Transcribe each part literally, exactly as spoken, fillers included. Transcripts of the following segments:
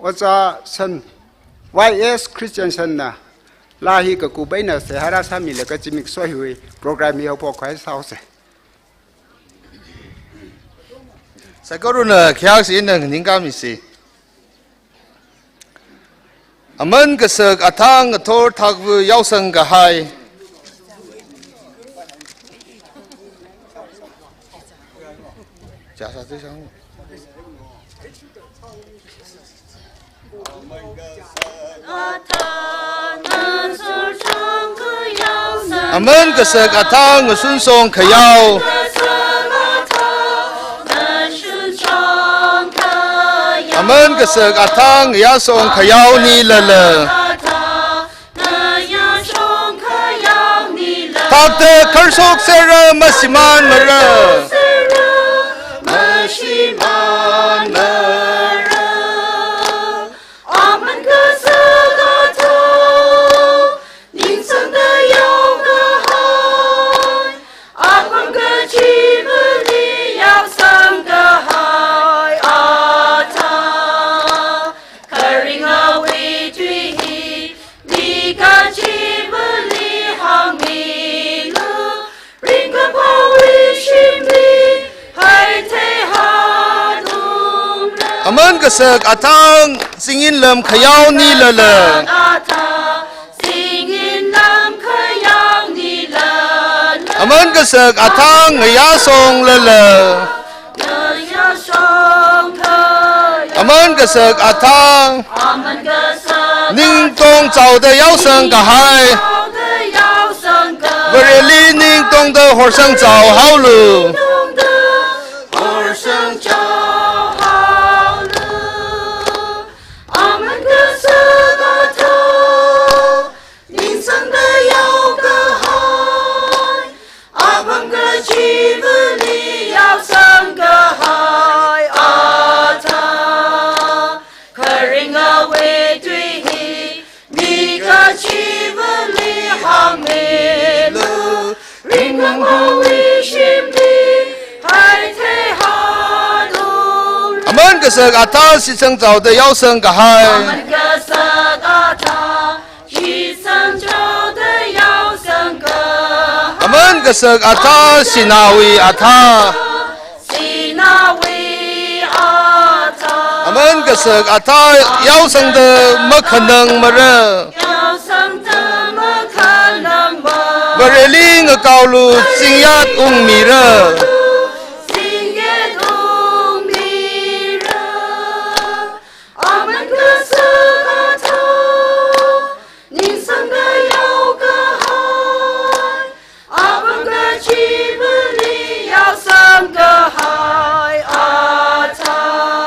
Ojā San, Y S Christiansen na, laa hi kakup eina seihā rāsāmilaga zimiksho hiwui program hi haophok khavai sāhaosa. Saikorana khayākshi eina nganingkāmisi. Aman kasak athang ngathor thakva yaosang kahai. Aman kasak athang ngasunshong khayao. Aman kasak athang ngayāshong khayaonilala. Thakta kharshok sera mashimānmara. Aman kasak athang, ningsangda yaokahai, apam kachivali yaosang kahai athang, kharing awui tui hi, mi kachivali hāngmilu, ringkaphāwui shimli, haithei hatung. Aman kasak athang, zingin lam khayaonilala. Athang, zingin lam khayaonilala. Aman kasak athang, ngayāshonglala. Aman kasak athang, ningtong chaoda yaosang kahai, Vareli ningtongda horsang chaohaolu. Aman kasak athang, ningsangda yaokahai, apam kachivali yaosang kahai athang, kharing awui tui hi, mi kachivali hāngmilu, ringkaphāwui shimli, haithei hatung. Aman kasak athang, shitsang chaoda yaosang kahai. Aman kasak athang, shitsang chaoda yaosang kahai. Aman kasak athang, sināwui athang. Sināwui athang. Aman kasak athang, yaosangda makhanangmara. Yaosangda makhanangmara. Vareli ngakaolu, zingyat ungmira. Zingyat ungmira. Aman kasak athang, ningsangda yaokahai, apam kachivali yaosang kahai athang,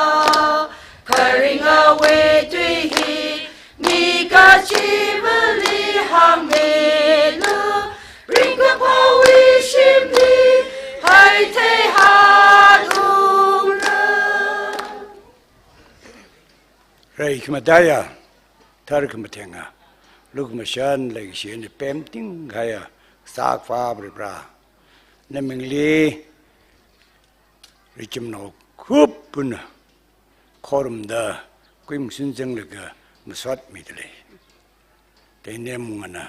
kharing awui tui hi, mi kachivali hāngmilu, ringkaphāwui shimli, haithei hatung. Rai khamataiya, thar khamathenga, lukhamashan leikashi eina pemting kahaiya, Kasā Akhava Varivara, namingli richumnao khup puna khorumda, kuimasun zanglaga masot mida lei. Teinem ngana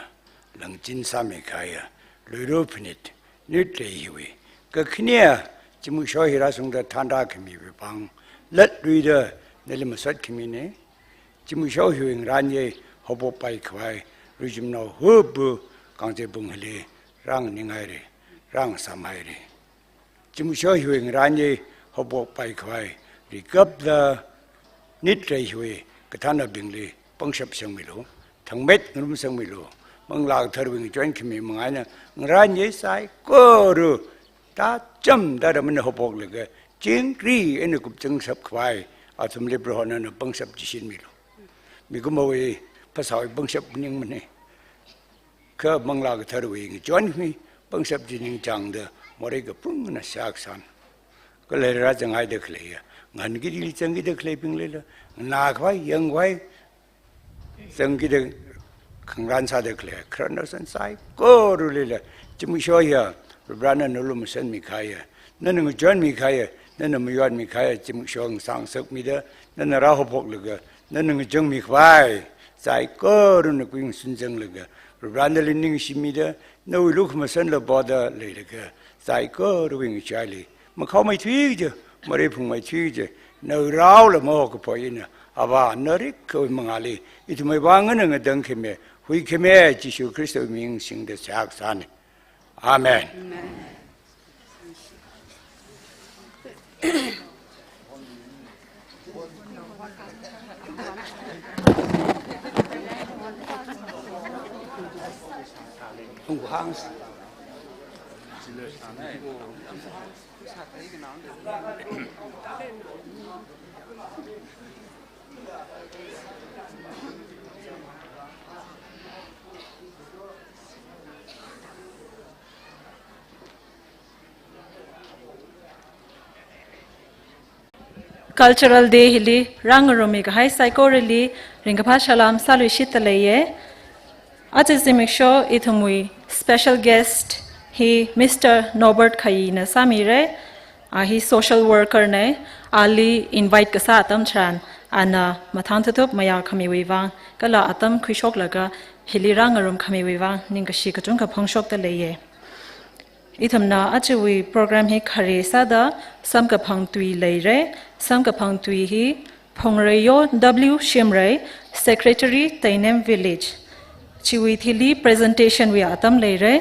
langchin sāmi kahaiya, Luira Phanit, Nitrei hiwui kakhane, zimiksho hi rāshungda thanrā khamiwui vang, latluida nali masot khamine. Zimiksho hiwui ngarānyei haophokpai khavai, richumnao hupu kangchei pung hili rānganing haire, rāngasam haire. Zimiksho hiwui ngarānyei haophokpai khavai, rikapda Nitrei hiwui kathānabingli pangshap sangmilu, thangmet ngarumsangmilu, Manglā Katharawui ngachon khami manga eina ngarānyei saikora tacham tara mana haophoklaga, chingri eina kupchungshap khavai, athumli Prohona nana pangshap chishinmilu. Mikumowui phasāwui pangshap maningmane. Kha Manglā Katharawui ngachon khami pangshap chi ningchāngda morei kaphungna shaksan. Kala rāzanghaida khaleiya, ngahānkida zangkida khaleibinglila, nganā khavai, yang khavai, zangkida khangarān sāda khalei, khararnaosan saikoralila, zimiksho hiya, Varivarana nali lumashanmi kahaiya, nana ngachonmi kahaiya, nana mayonmi kahaiya, zimiksho ngasā ngasakmida, nana rāhaophoklaga, nana ngachangmi khavai, saikorana kuingasun zanglaga, Varivarāli ningshimida, nawui lukhamashanla poda leilaga, saikorawui ngachaili makhao maithui kaja, marei phung maithui kaja, nawui raola maho kapo ina, Avā narikhawui mangāli, ithumwui vang nana ngatangkhami, huikhami, Jishu Khristawui ming singda seihā kasāna. Amen. Amen. Cultural Day hili rāngarummi kahai saikorali ringkaphā salām sāluishitda leiya. Aja zimiksho ithumwui special guest hi Mister Norbert Khayina sāmira. A hi social worker na, ali invite kasā atam tharan, ana mathān thuthup mayākhamiwui vang, kala atam khuishoklaga hili rāngarumkhamiwui vang, ningkashi kachungkha phongshokda leiya. Ithumna ajawui program hi khare sāda samkaphang tui leira. Samkaphang tui hi Phungreyo W Shimray, Secretary, Teinem Village. Chiwui thili presentation wui atam leira.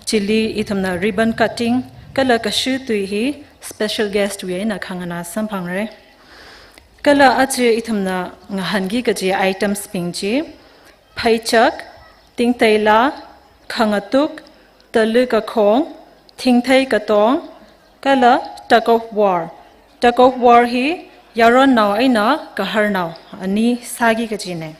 Chili ithumna ribbon cutting kala kashu tui hi special guest wui eina khanganā samphangra. Kala aja ithumna ngahānki kaji items bing chi, pheichak, tingteila, khangatuk, talu kakhong, thingthei katong, kala tug of war. Tug of war hi yaronnao eina gaharnao ani sāki kajina.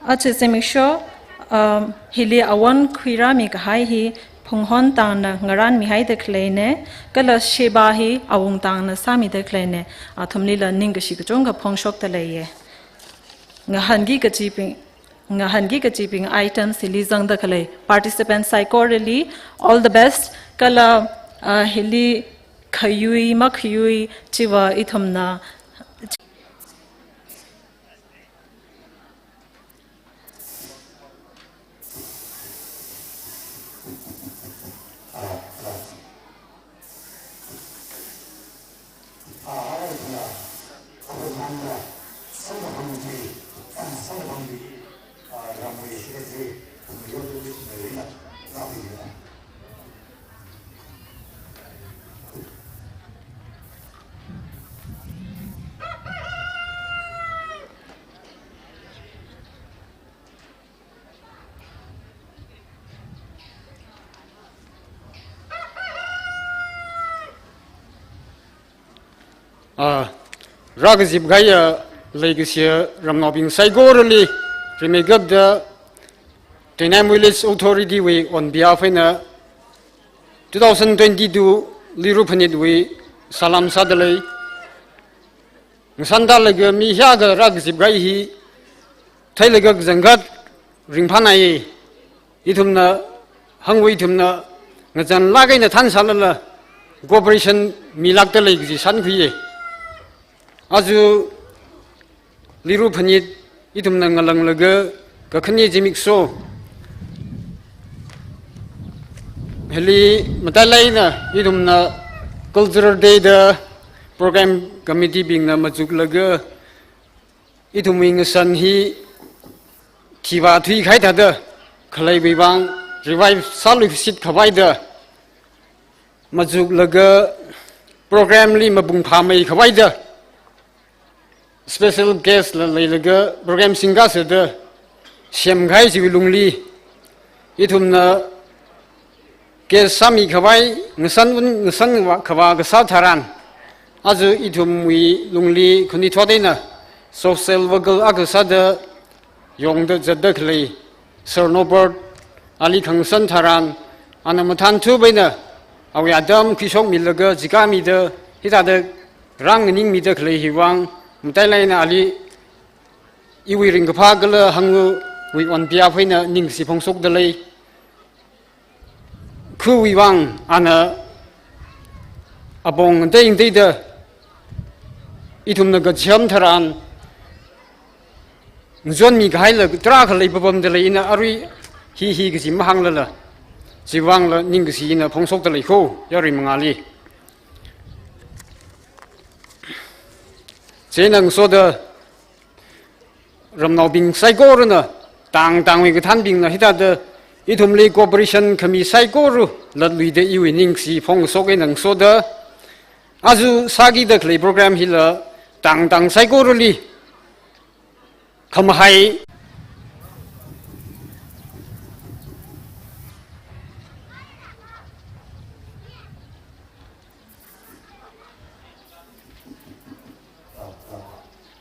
Aja zimiksho, um, hili awon khuirāmi kahai hi Phunghon tangna ngarānmihaida khaleina, kala sheba hi awung tangna sāmida khaleina, athumlila ningkashi kachungkha phongshokda leiya. Ngahānki kajibing, ngahānki kajibing items hili zangda khalei participant saikorali all the best, kala, ah, hili khayui makhayui chiva ithumna Ah, rākazip kahaiya leikashiya ramnaobing saikorali rimeikapta Teinem Village Authority wui on behalf eina two thousand twenty-two Liru Phanitwui salām sāda lei. Ngasandalaga mi hiyākha rākazip kahai hi theilaga kachangkhat ringphānai. Ithumna, hangwui ithumna ngazanlāk eina thansālala cooperation milākda lei kaji shānkhuiya. Aja Liru Phanit ithumna ngalānglaga kakhane zimiksho hili matailāk eina ithumna Cultural Day da program committee bingna machuklaga ithumwui ngashan hi thivā thuikahai thāda khaleiwui vang revive sāluishit khavaida machuklaga program li mapung phāmei khavaida special guest la leilaga program singkasāda semkahai chiwui lungli ithumna guest sāmi khavai ngashan un, ngashan va, khavā kasā tharan, aja ithumwui lungli khanuithot eina social worker akha sāda yongda zatda khalei Sir Norbert ali khangashan tharan, ana mathānthup eina awui atam khuishokmilaga jikāmida hithāda rānganingmida khalei hi vang matailāk eina ali iwui ringkaphā kala hangwui on behalf eina ningshi phongshokda lei. Khuwui vang ana apong ngatei ngateida Ithumna kachiham tharan ngachonmi kahaila tarākha leipapamda lei, ina arui hi hi kaji mahānglala, chiwui vangla ningkashi ina phongshokda lei kho, yarui mangāli. Chieina ngasoda ramnaobing saikorana, tang tangwui kathānbingna hithāda ithumli cooperation khami saikora latluida iwui ningshi phongshok eina ngasoda, aja sākida khalei program hila tang tang saikorali khamahai.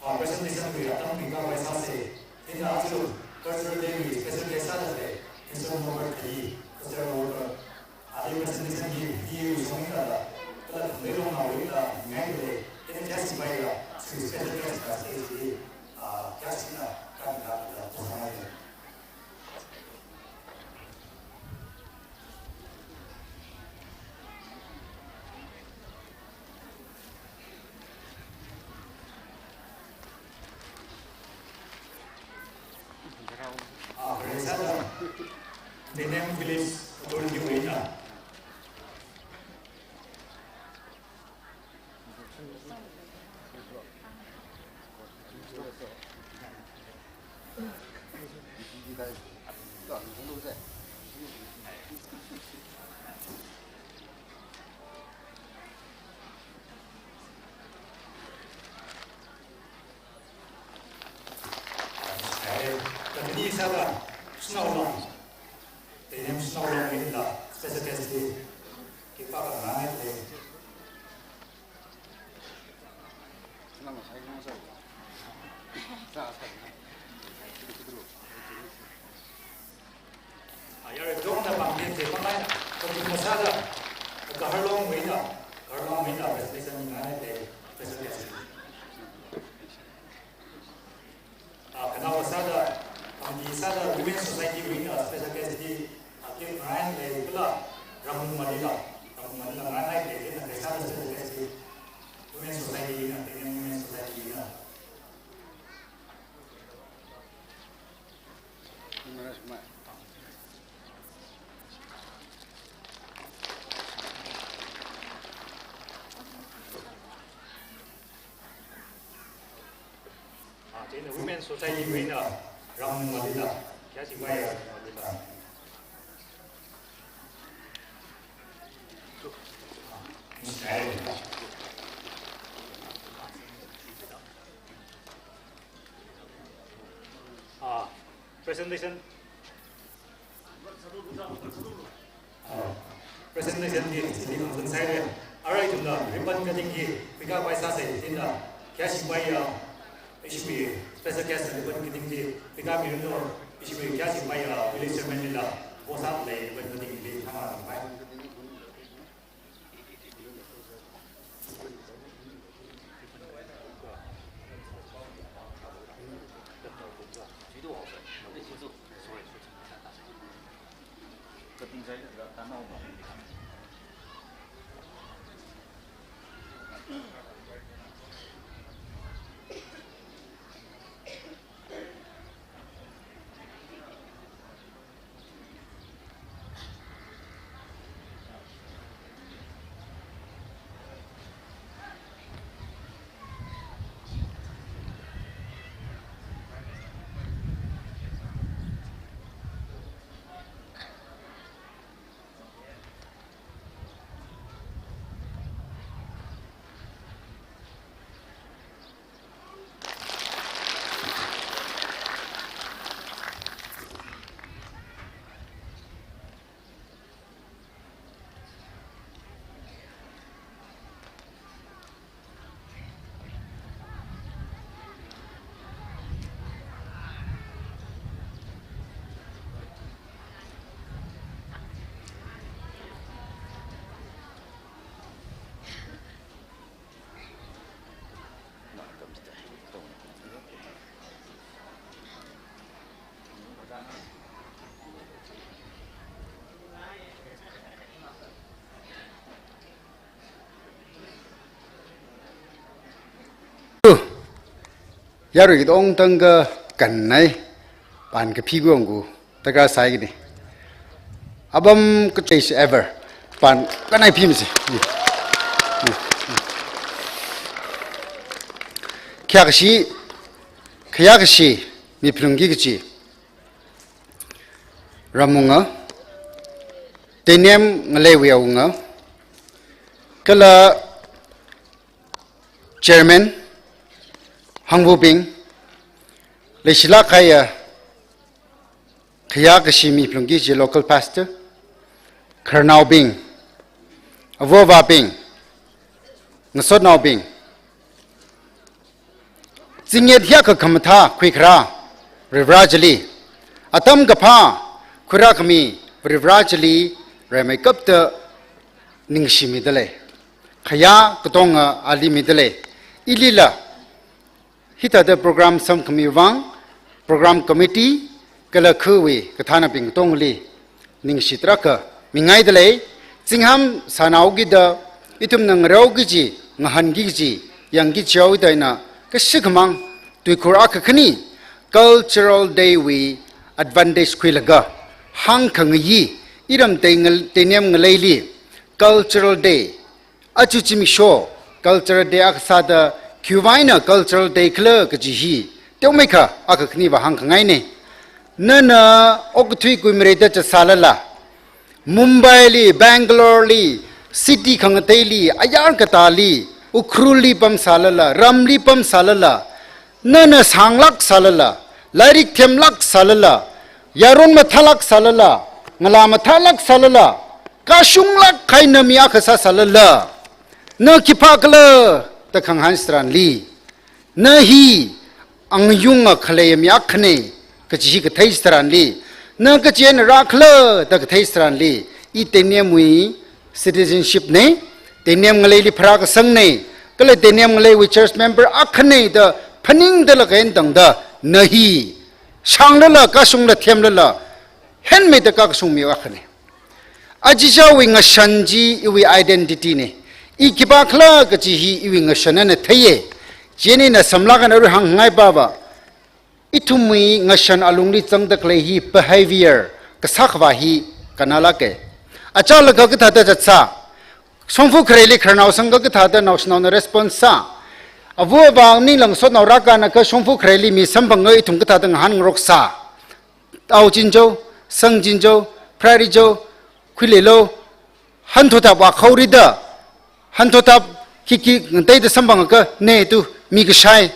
Ah, presentation wui atam pingkhavai sāsa. Chieina aja Cultural Day wui special guest sāda khalei Mister Norbert Khayi, Cultural Worker. Ali presentation hi, hi wui song hithāda, kala Thanglui Longnaowuila ngaida lei, chieina kayāshi paila, special guest la stage hi, ah, kayāshina, kayākha kayākha sāngai. Ah, Kharei sāda, Teinem Village Authority wui eina. Kathānli sāda, Shanao Long. Teinem Shanao Long wui eina special guest li khipākha nganai lei. Ah, yarui, dongna pāngkhen te pāngai, kong sāda, Kaharlong wui eina, Kaharlong wui eina, presentation nganai lei, presentation. Ah, khanaowa sāda, pāngdi sāda, Women Society wui eina, special guest li, ah, Teinem Maran lei kala, Ramung Malila, Ramung Malila nganai lei, ina kharei sāda special guest li, Women Society wui eina, Teinem Women Society wui eina. Ah, chieina Women Society wui eina Ramung Malila, kayāshi paila Ramung Malila. Ah, presentation. Ah, presentation hi, chili khamzan sāhaira. Arui ithumna ribbon cutting hi, pika pai sāsa, chieina, kayāshi paiya, ishiwui special guest ribbon cutting hi, pika miranu, ishiwui kayāshi paiya, village chairman lila, boss up lei, ribbon cutting li, thangla pai. Yarui katong tangkha kannai, pan kaphikhui wui vang darkar sāi kani. Apam kachei chi ever, pan kannai phimisi. Khayākashi, khayākashi, miphalungki kachi ramwunga, Teinem ngaleiwui awunga, kala chairman, hangvabing, leishilāk kahaiya khayākashi miphalungki kachi local pastor, khararnaobing, ava avābing, ngasotnaobing, zingyet hiyākha khamathā khuikharā Varivarā chili, atam kaphā khuirākhami Varivarā chili, rimeikapta ningshimidalei. Khayā katonga ali midalei. Ilila hithāda program samkhami vang, program committee, kala khawui kathānabing katongli ningshi tarākha mingaidalei. Zingham sānaokida, ithumna ngareoki kachi, ngahānki kachi, yangki kachiwui eina, kashikhamang tuikhur akha khani, Cultural Day wui advantage khuilaga, hāngkhangayi, iram Tei ngal-, Teinem ngaleili, Cultural Day, aja zimiksho Cultural Day akha sāda, khiwuivang eina Cultural Day khala kachi hi, teomeikha akha khaniva hāngkhangaina. Nana okathui kuimareida zatsālala, Mumbai li, Bangalore li, city khangateili, ayar katāli, Ukhrul li pamsālala, ramli pamsālala, nana sānglāk sālala, lairik themlāk sālala, yaron mathālāk sālala, ngalā mathālāk sālala, kashunglāk kahai na mi akha sāsālala, na khipākhala da khangahān chitharanli, na hi angayunga khalei mi akhana kachi hi kathei chitharanli, na kachi eina rākhala da kathei chitharanli, i Teinemwui citizenship na, Teinem ngaleili pharākasangna, kala Teinem ngaleiwui church member akhana da phaningdalaga eina tangda, na hi sānglala, kashungla, themlala, henmeida kashung mi akhana. Aja chiwui ngashan chi iwui identity na. I khipākhala kachi hi iwui ngashan eina theiya. Chieina samlāk eina arui hāngngai pava, ithumwui ngashan alungli zangda khalei hi behavior kasā khavā hi kannalāka. Achālakha kathāda zatsā, shongfa khareili khararnao sangakha kathāda naoshinaona response sā, ava avā ninglang sotnao rākānakha shongfa khareili mi samphanga ithum kathāda ngahānngarok sā. Tao chinjo, sang chinjo, pharārijo, khuileilo, hanthotap vākhaorida, hanthotap khikhi ngateida samphangakha, ne tu, mi kashai,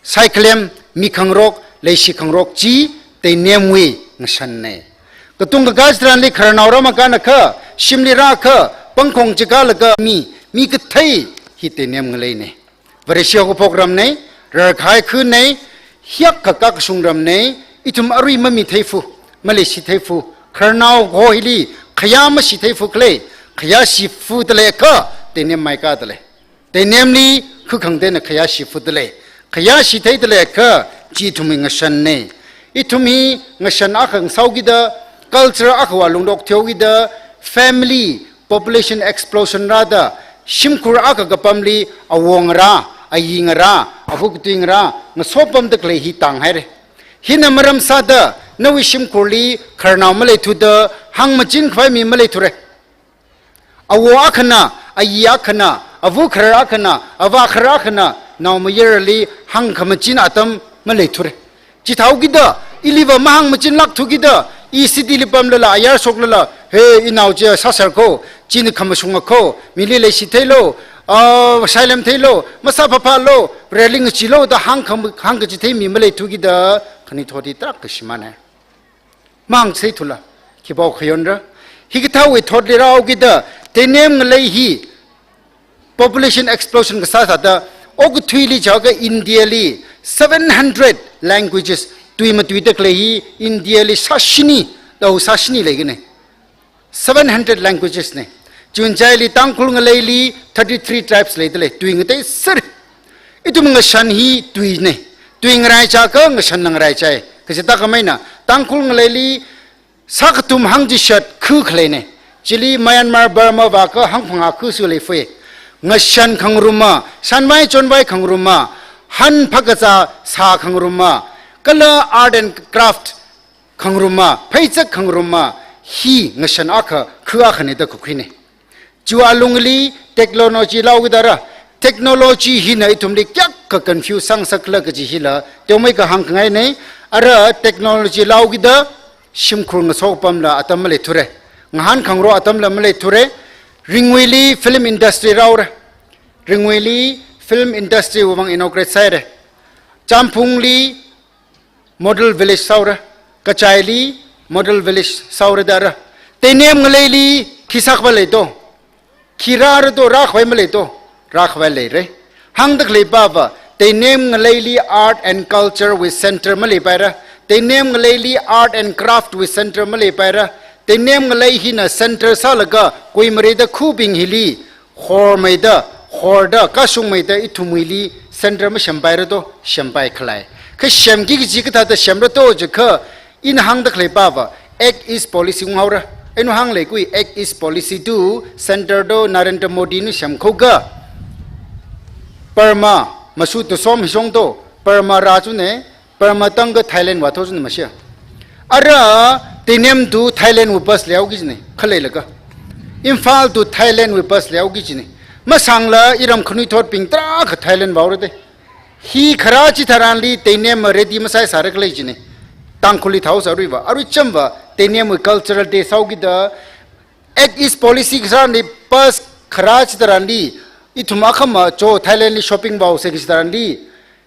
saikhalem, mi khangarok, leishi khangarok chi, Teinemwui ngashanna. Katung kakā chitharanli khararnao rāmakānakha, shimli rākha, pangkhong chikālaga mi, mi kathei hi Teinem ngaleina. Vareshi haokaphok ramna, rarkahai khana, hiyākha kakashung ramna, ithum arui mamitheifu, maleishitheifu, khararnao ho hili khayā mashitheifu khala, khayā shifudalei akha, Teinem maikādalei. Teinemli khukhangdena khayā shifudalei. Khayā shitheidalei akha, chi ithumwui ngashanna. Ithum hi ngashan akha ngasaokida, culture akhawui lungdok theokida, family, population explosion rāda, shimkhur akha kapamli, awo ngarā, ayi ngarā, ava katui ngarā, ngasopamda khalei hi tānghaira. Hina maram sāda, nawui shimkhurli khararnao maleithuda, hāngmachin khavai mi maleithura. Awo akhana, ayi akhana, ava kharar akhana, avā kharar akhana, naomayarali hāngkhamachin atam maleithura. Chithāhaokida, iliva mahāngmachinlākthukida, i city li pamlala, ayar shoklala, he, inao chi sāser kho, china khamashunga kho, mili leishitheilo, ah, sailem theilo, masāphāphālo, railing chilo da hāngkham-, hāngkachithei mi maleithukida, khanuithot hi tarākha shimāna. Mangseithula, khipā khayonra. Hikathāwui thotli rāhaokida, Teinem ngalei hi population explosion kasā sāda, okathuili chiakha India li seven hundred languages, tui matuida khalei hi India li sāshini, tao sāshini leikana. Seven hundred languages na. Chunchaili Tangkhul ngaleili thirty-three tribes leidalei, tui ngateiser. Ithum ngashan hi tuina. Tui ngaraichākha ngashanna ngaraichai. Kaji tākhameina, Tangkhul ngaleili sākathum hangchishat khu khaleina. Chili Myanmar, Burma vākha hangphangā khu su leifui. Ngashan khangaruma, shanvai chonvai khangaruma, han phakazā sā khangaruma, kala art and craft khangaruma, pheichak khangaruma, hi ngashan akha, khu akhane da kukhuine. Chiwui alungli technology laokida ra, technology hina ithumli kayākha confuse sāngasakla kaji hila teomeikha hāngkhangaine. Ara technology laokida shimkhur ngasopamla atam maleithura. Ngahānkhangarok atamla maleithura. Ringwuili film industry rāhaora. Ringwuili film industry wuivang inaugurate sāhaira. Champhungli model village sāhaora, Kachaili model village sāhaora da ra. Teinem ngaleili khi sākhavai leito? Khi rāra to, rākhavai maleito? Rākhavai leira. Hāngda khalei pava, Teinem ngaleili art and culture wui center maleipaira. Teinem ngaleili art and craft wui center maleipaira. Teinem ngalei hina center sālaga kuimareida khubing hili hormeida, horda, kashungmeida ithumwuili center mashempaira to, shempai khalei. Kha semki kaji kathāda semra to jiakha, ina hāngda khalei pava, Act East Policy unghaora. Ina hānglei kui Act East Policy tu center to Narendra Modi na semkhaoga, Burma, masu tusom hishong to, Burma rā chune, Burma tangkha Thailand vātho chun mashia. Ara Teinem to Thailand wui bus leihaoki jine, khaleilaga. Imphal to Thailand wui bus leihaoki jine. Masangla iram khanuithotbing tarākha Thailand vāhaora de. Hi kharā chitharanli Teinem ready masāsāra khalei jine. Tangkhulli thao sāruiva, arui chamva Teinem wui cultural day sāhaokida, Act East Policy kasāranli bus kharā chitharanli, ithum akhama cho Thailand li shopping vāhaosa kaji chitharanli,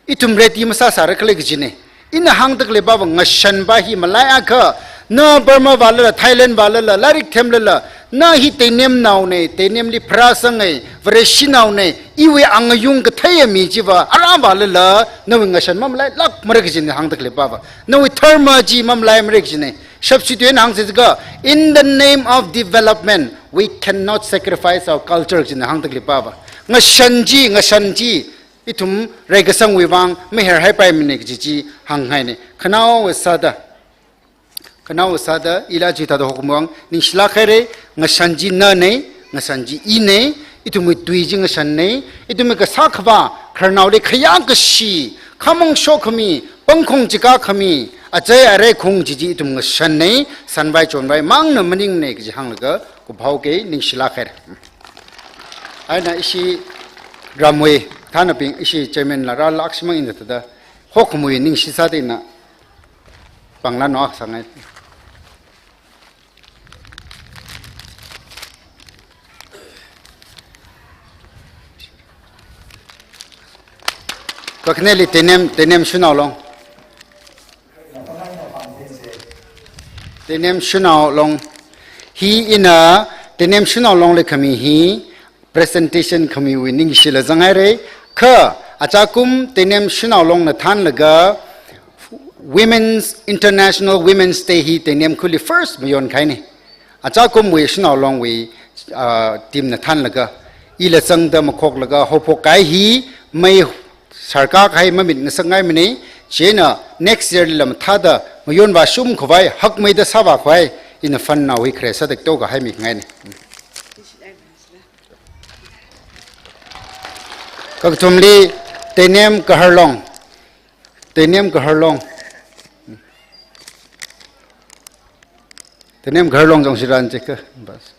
ithum ready masāsāra khalei kajine. Ina hāngda khalei pava ngashan pa hi malaiakha, na Burma vālala, Thailand vālala, lairik themlala, na hi Teinemnaone, Teinemli pharāsange, Vareshinaone, iwui angayung katheiya mi chiva, ara vālala, nawui ngashan mamalailākmara kajine hāngda khalei pava. Nawui dharma chi mamalaimara kajine. Substitute hāngsa jiakha, in the name of development, we cannot sacrifice our culture kajine hāngda khalei pava. Ngashan chi, ngashan chi, ithum reikasangwui vang maherhaipaimane kaji chi hānghaine. Khanaowa sāda, khanaowa sāda, ila chithāda hokmang, ningshilāk haire, ngashan chi nane, ngashan chi ine, ithumwui tui chi ngashanne, ithumwui kasā khavā, khararnaoli khayākashi, khamong shokkhami, pangkhong chikākhami, achei arei khong chi chi ithum ngashanne, sanvai chonvai mangna maningne kaji hānglaga, kuphaoke ningshilāk haire. Eina ishi ramwui, thānabing ishi chairman la rālāk shimang ina thāda, hokmui ningshi sāda ina, pangla no sāngai. Kakhaneli Teinem, Teinem Shanao Long. Teinem Shanao Long. Hi ina Teinem Shanao Longli khami hi presentation khamiwui ningshila zanghaire. Kha achakum Teinem Shanao Longna thānlaga Women's, International Women's Day hi Teinem khuli first mayonkahaine. Achakumwui Shanao Longwui, ah, team na thānlaga, ila zangda makhoklaga, haophok kahai hi, mei sarkā kahai mamit ngasakngaimane, chieina next year lila mathāda, mayon vāshum khavai, hakmeida sāvā khavai, ina fund nao hi khare sāda to kahaimi ngaine. Kakathumli, Teinem Kaharlong. Teinem Kaharlong. Teinem Kaharlong jong shiran cheka. Bas.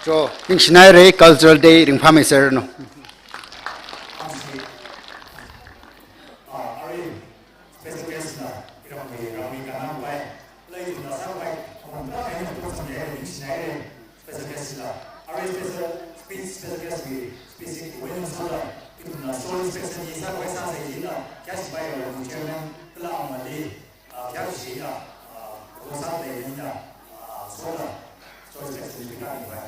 Cho, ningshinaire Cultural Day ringphāmei sir no. Special guest na, iramwui, ramwui kanang pai, lei ithumna sāpai, among ta pai na program le, ningshinaire, special guest la, arui special, speech, special guest wui, speech wui na sāla, ithumna soil inspection hi sāpai sāsa hina, kya sipai ya, chairman, kala amali, ah, kya si ya, ah, ko sāpai hina, ah, soil, soil inspection hi kya sipai.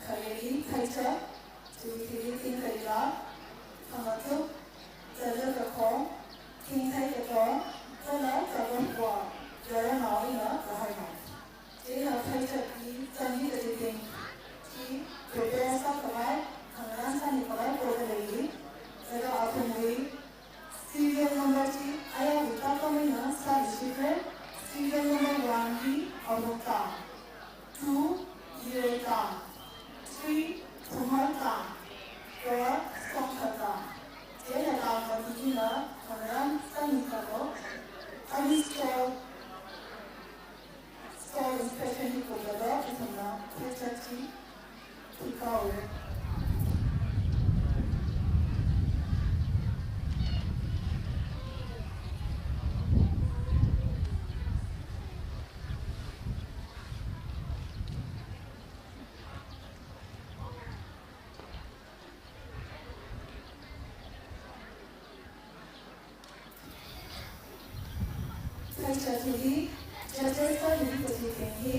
Khalei phaichak, tui thili thingkhalei lak, khangathuk, zazat kakhong, thingthei kathong, kala zazat kakhong, yaronao ina kahaina. Chieina phaichak hi zangmi kachithing chi prepare sākhavai, khangarān sāmikhavai pokhalei hi, zaga athumwui serial number chi ayāwui tākam eina sāluishitra. Serial number one hi Awungtang, two Yireitang, three Phunghaltang, four Songkhaltang. Chieina tang kathi hina khangarān sāmikhavai, ali store Store inspection hi kupda ithumna phaichak chi thuikhaowa. Phaichak hili judges sāluiwui kachithing hi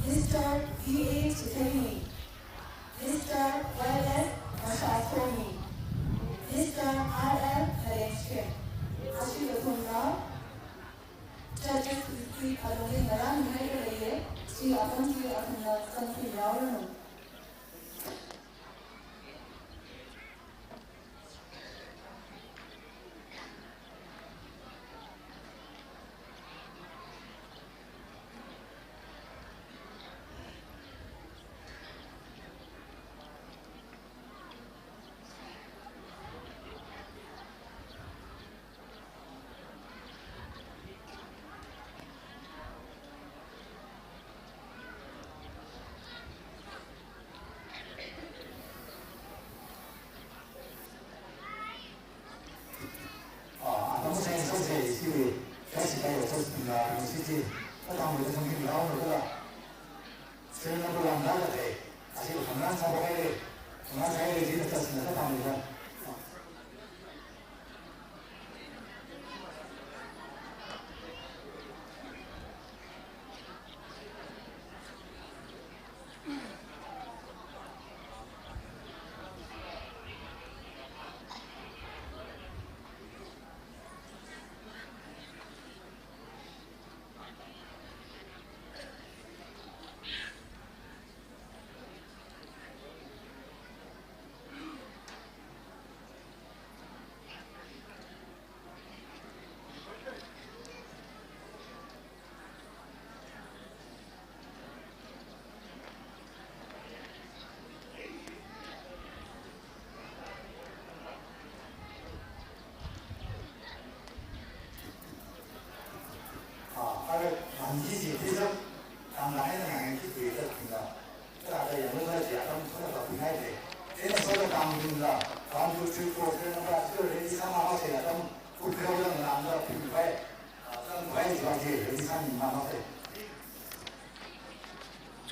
Mister V A Chitheini, Mister Y S Mashashomi, Mister R L Ngalengshim. Ashi kathumna judges wui alungli ngarānmihaida leiya, chi apam chi athumna zangkhuihaoranu.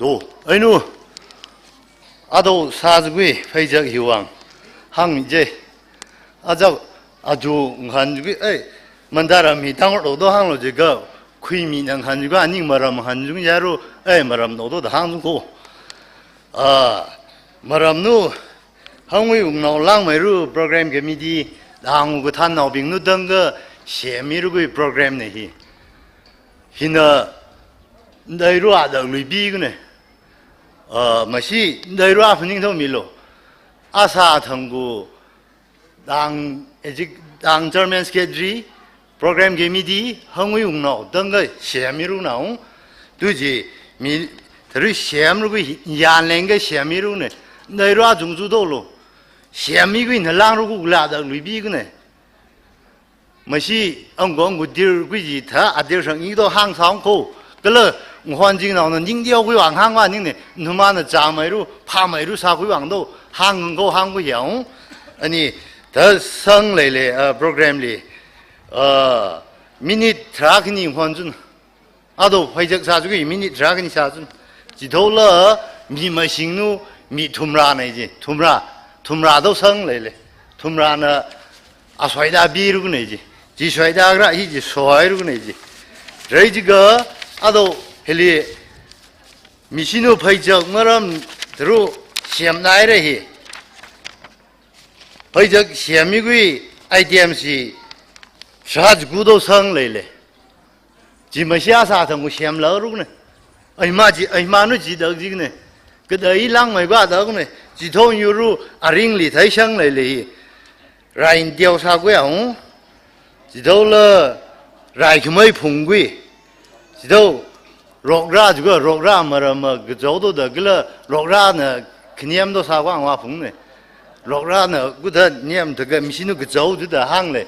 Cho, ainu, ado sāzakui phaichak hiwui vang hāngmi je. Aja, aju ngahānzakui, ei, Mandaram hi tanglo do hānglo jiakha, khuimina ngahānzakui, aning maram ngahānzakui yaru, ei, maram do do da hāngzakui. Ah, maramna, Hangwui Wungnao langmeiru program committee, dang kathānnaobingna tangkha semmirakui program na hi. Hina, dairu ada luipi kune. Ah, mashi, dairu aphaning thao milo. Asā thangkha, dang, exec-, dang chairman secretary, program committee, Hangwui Wungnao tangkha semmiru nao. Tuji, mi, tharui semmirakui, yanlengkha semmiru ne. Dairu azung zu dolo. Semmi kuina langrakui lada luipi kune. Mashi angkong kudir kuiji thā adir shang ido hāngsāngkho. Kala ngahonchingnaona ningdiokui vang hāngva ningna, numana chāmeiru, phāmeiru sākui vang do hāngkho hāngkui yao. Ani thāsang leile, ah, program li, ah, minute tharā khani ngahonchun. Ado phaichak sāzakui minute tharā khani sāchun. Chithāla mi mashingna mi thumrana ji. Thumra, thumra do sang leile. Thumrana asoida birukna ji. Chi soida kara hi chi soirukna ji. Rai jiakha ado hili mashina phaichak maram tharuk semnaira hi. Hoijak semmi kui item chi sha chikudo sangleile. Chi mashia sāthang ku semla rukne. Aima chi, aima nu chi dak jikne. Kada i langmei ba dakne. Chithong yuru aringli thai shangleile hi. Rai teo sākui hong. Chithongla rai khumei phungkui. Chithong rokra juga rokra marama kachao do da kala rokrana khaniam do sākui hong wa phungne. Rokrana kuda niam taka mishinu kachao do da hangle.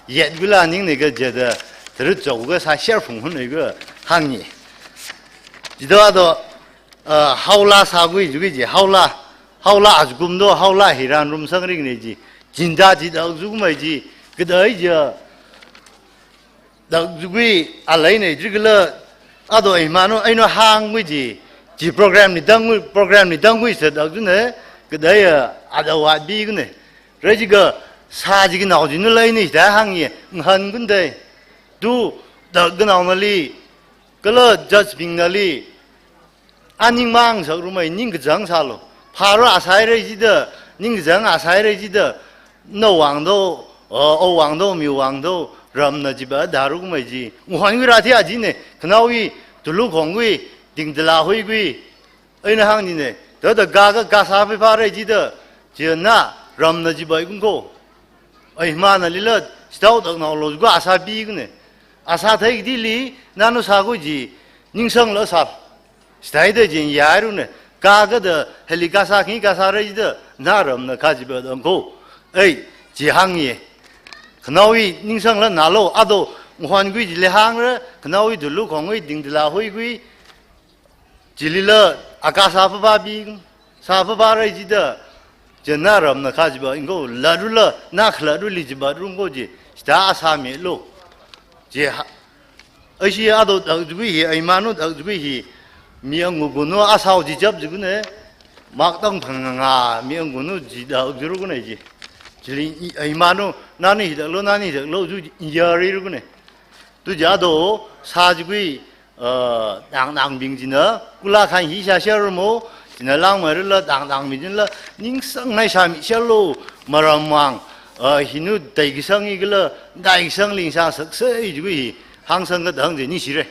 Yet kula ningne kajida tharu chao ka sāshar phung hunle ka hangni. Chithong do, ah, haola sākui juga ji, haola, haola ajukum do, haola hiran rum sangringne ji. Chinda ji dak jukumei ji, kada i ja. Dak jukui alai ne, jukila ado imanu, aino hangkui ji, ji program ni tangkui, program ni tangkui se dak june, kada ya, ada wat bikune. Rajika, sā jiki nao jinu lai ni, da hang ye, nghan kunde. Tu, dak kanaonali, kala judge bingnali, aningmang sakrumei ningkachāng sālu. Pharo asai rai jida, ningkachāng asai rai jida, nawang do, o, owang do, miwang do, ramna jiba darukmei ji. Nguhan kui rati ajine, khanaowui, tulu khongkui, dingdala huikui. Aina hang nine, tada ga ga ga sā phai pha rai jida, jina, ramna jiba ikungko. Ai, manalila, chithao dak nao lo, ga asā bikune. Asā thai dili, nanu sākui ji, ningsangla sā. Stāida jin yairune, ka kada heli kasā khi kasā rai da, na ramna kajiba dangko. Ei, ji hang ye. Khanaowui ningsangla nalo, ado, nguhan kui jile hangra, khanaowui tulu khongwui dingdala huikui, jilila, akasā papa bing, sā papa rai jida, jina ramna kajiba ingko, ladula, na khaladuli jiba rungko ji, sita asā milo. Ji ha, Aishi ado dak jukui hi, aimanu dak jukui hi, mi angugunu asao ji jap jukune, mak tang phang nga, mi angugunu ji dak jurukune ji. Jili i, aimanu, nani hi dak lo, nani hi dak lo, ju yari rukune. Tu ja do, sā jukui, eh, dang dang bing jina, kula khan hi sha sha rumo, jina langmei rula dang dang bing jinla, ningsang nai sha mi sha lo, maramang, eh, hinu dai kisang i kala, dai kisang ling sha sak sai jukui hi, Hāngsang kadang je ni shire.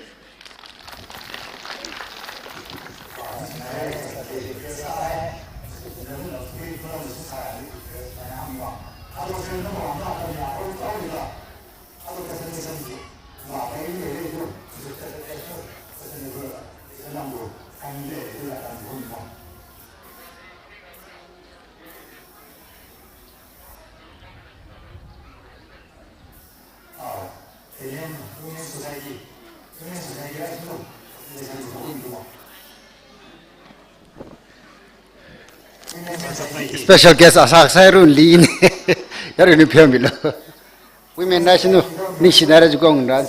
Special guest asak sai run lin. Yaruni phem bilo. Women national, ningshinara jukong ran.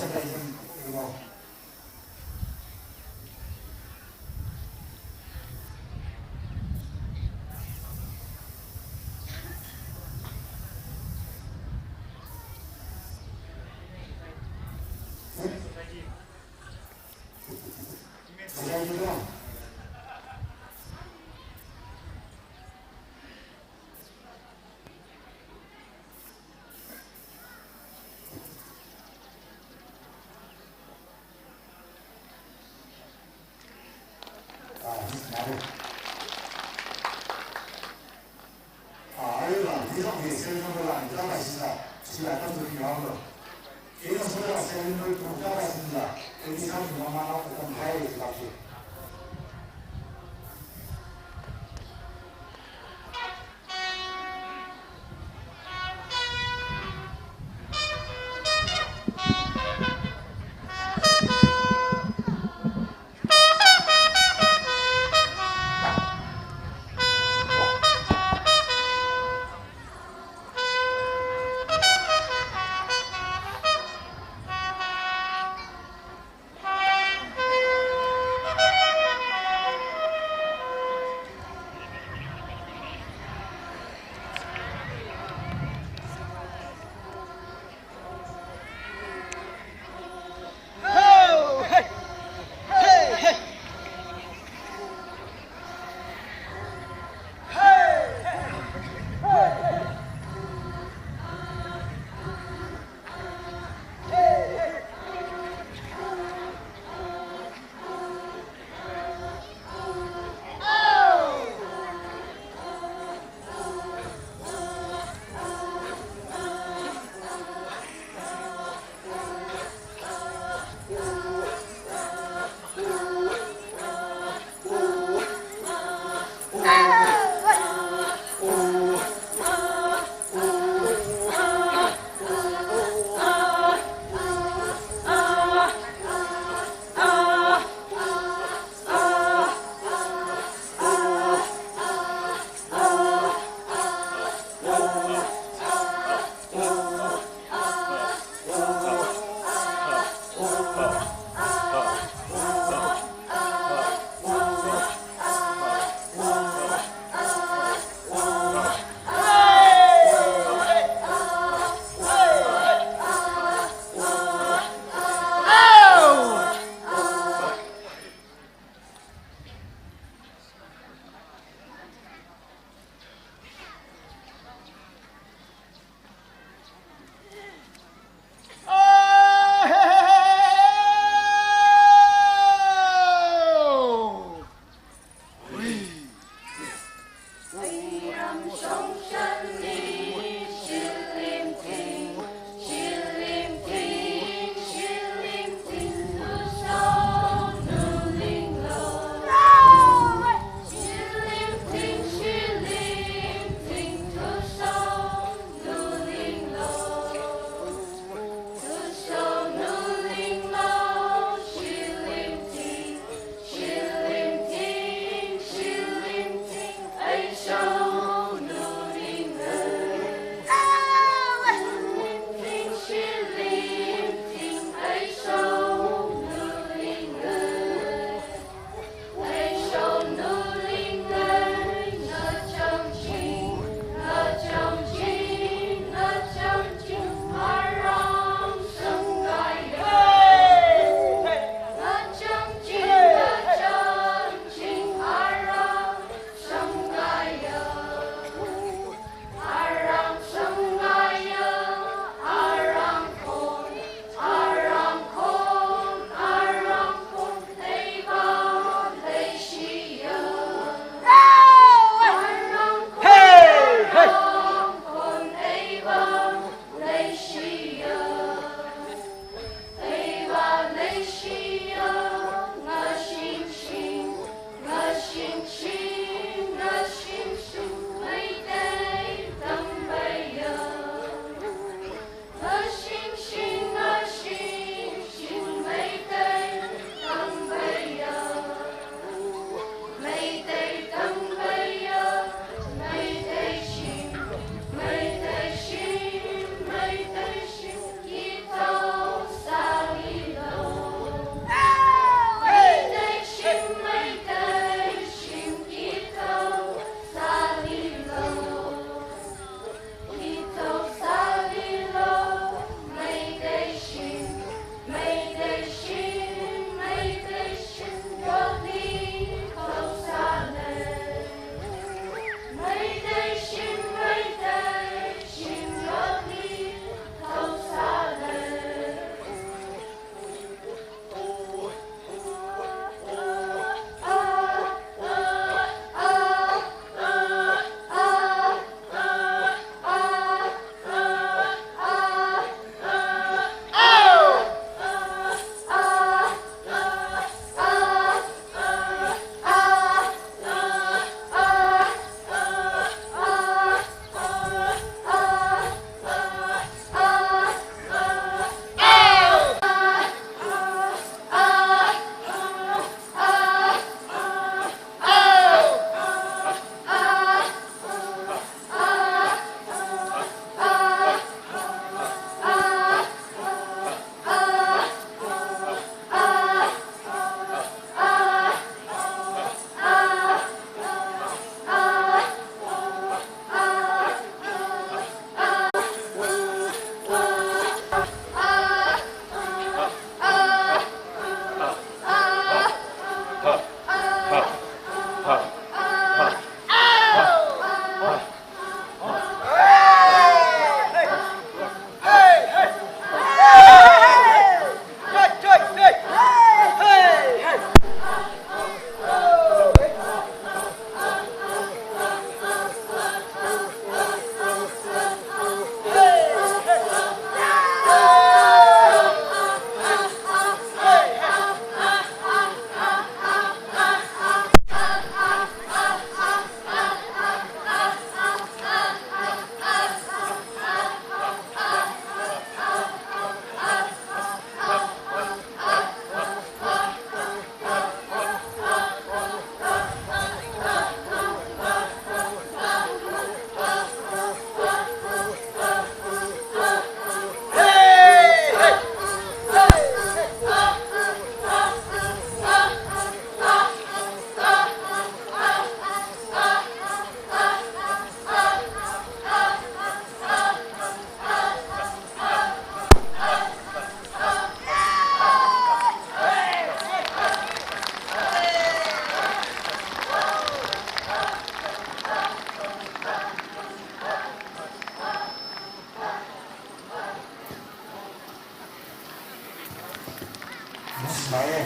Miss Maye,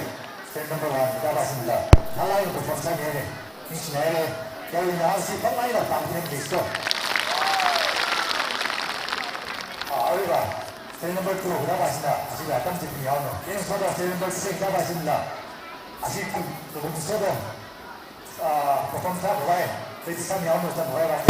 stand number one, Daba Singla. Halai perform sa gere. Miss Maye. Yarui na si pang ai la pang pang ki so. Ah, arui ba. Serial number two, na ba sina, si ba tam si ping yao no. Yes, so da serial number six, na ba sina. Asi tu, tu so da. Ah, perform sa ba. Jadi sa yao no sa ba.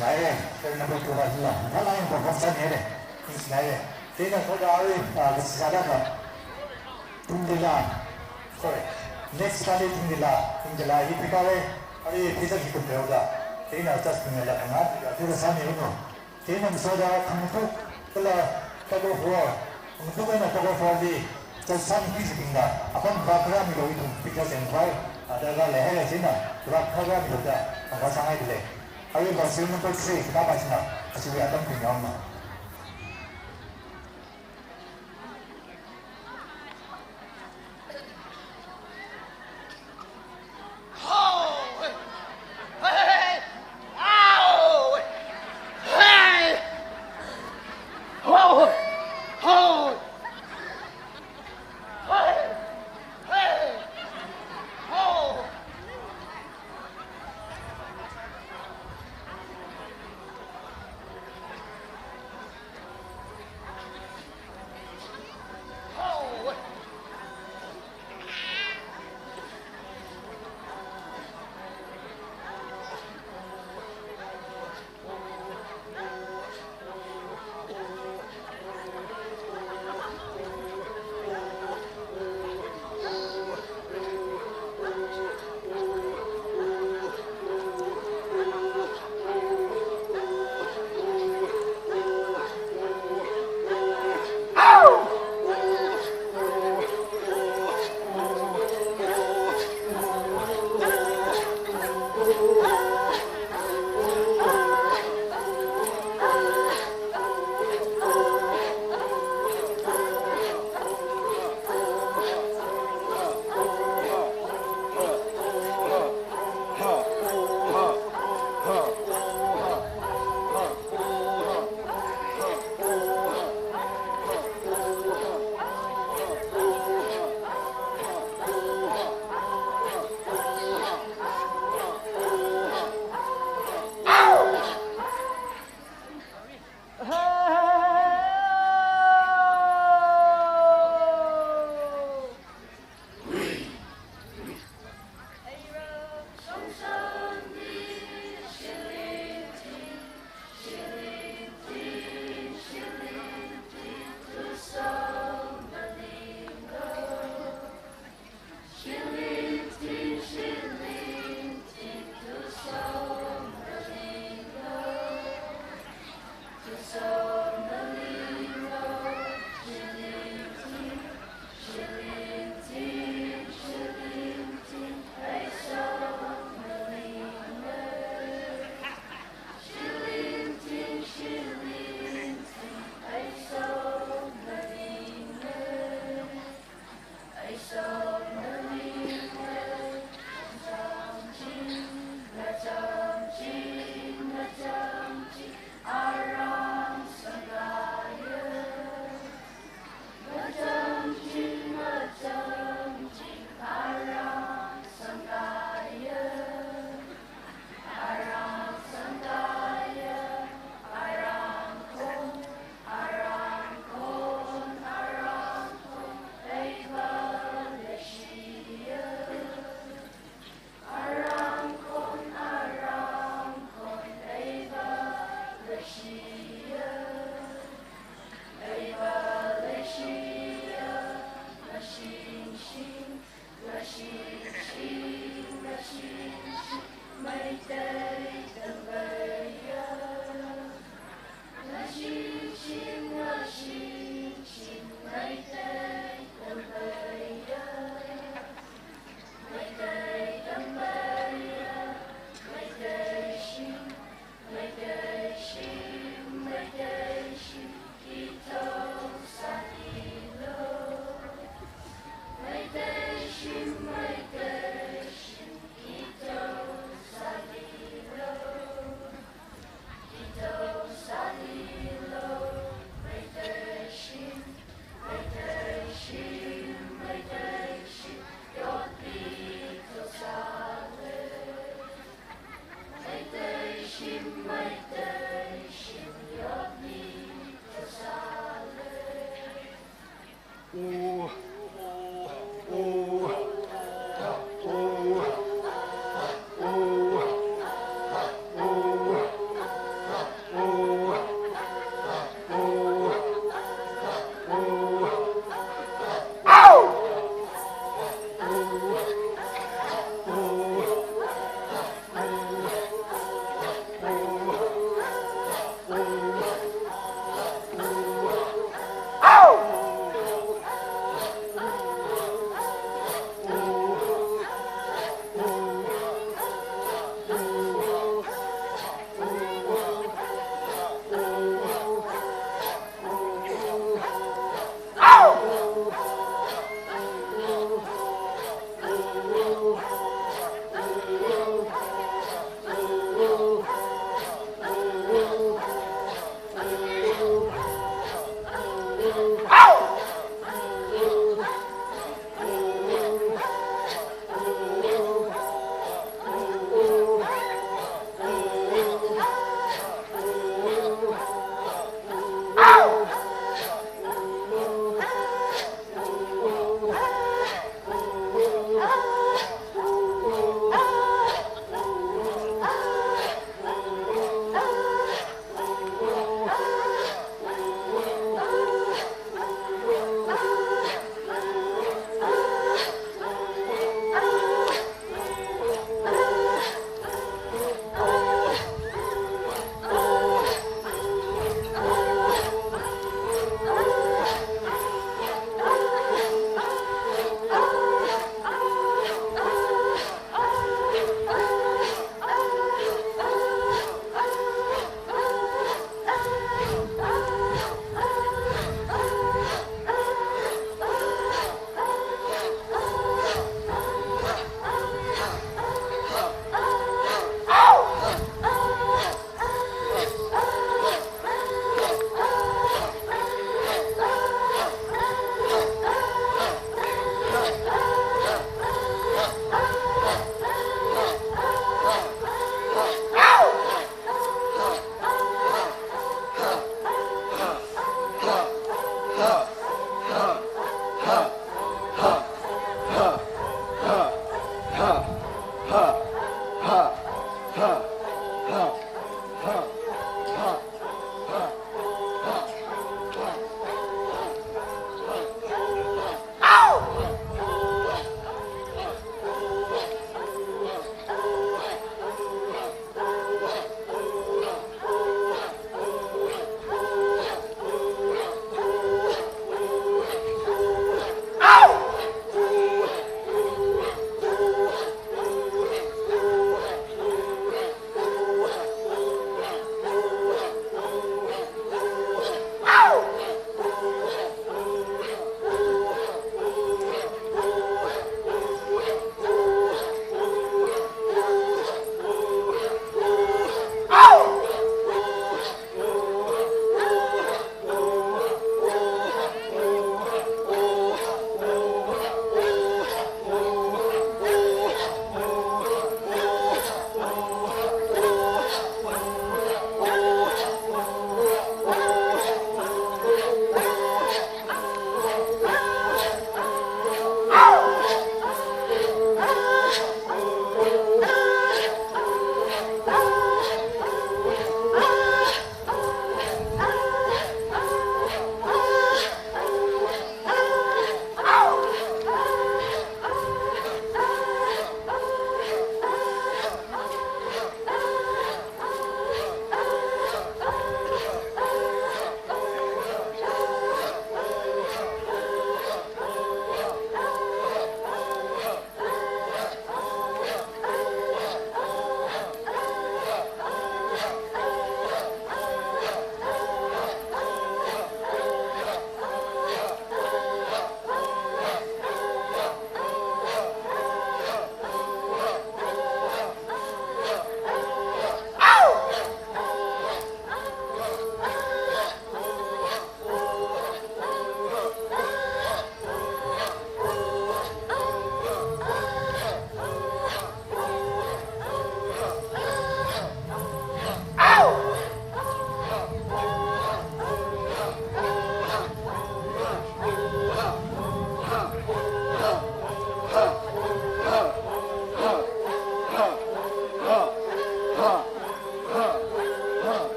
Ngai, kali number two la, la, la, la, perform sāmihaire. Ngai. Chieina soda arui, ah, kasā sāda ka. Tungli la. Sorry. Next kali tungli la. Tungli la, hi pika le. Arui pisa hi kum teo da. Chieina just tungli la, kanga, pisa sāmihaono. Chieina soda khangthuk kala tug of war. Khangthuk eina tug of war li, just sāmi kisi ting da. Apam va kara mi lo ithum picture sāngai. Ada ga leihaira chieina, va kara mi lo da. Aga sāngai dile. Arui va serial number three, kapa china, achiwui atam pin yaona.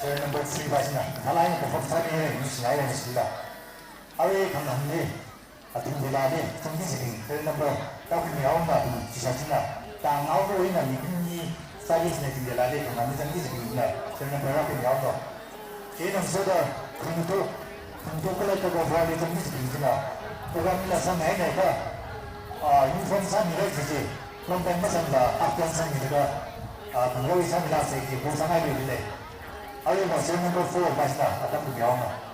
Serial number three pa china, ngalai na perform sāmi hai, mi sinai hai sila. Arui khangahamli, athum thilali, zangki zibing, serial number, takhumi aona athum sisa china, tangao ko ina mi khani, sāki sina thum thilali, khangahamli zangki zibing china, serial number takhumi aona. Ina soda, khangto, khangto kala ka ko vali zangki zibing china, program la sāngai nai ka, ah, uniform sāmira chichi, long pant masāngla, half pant sāmira ka, ah, khangaroi sāmila se ki, bo sāngai lei. Arui ma serial number four pa china, atam ku yaona.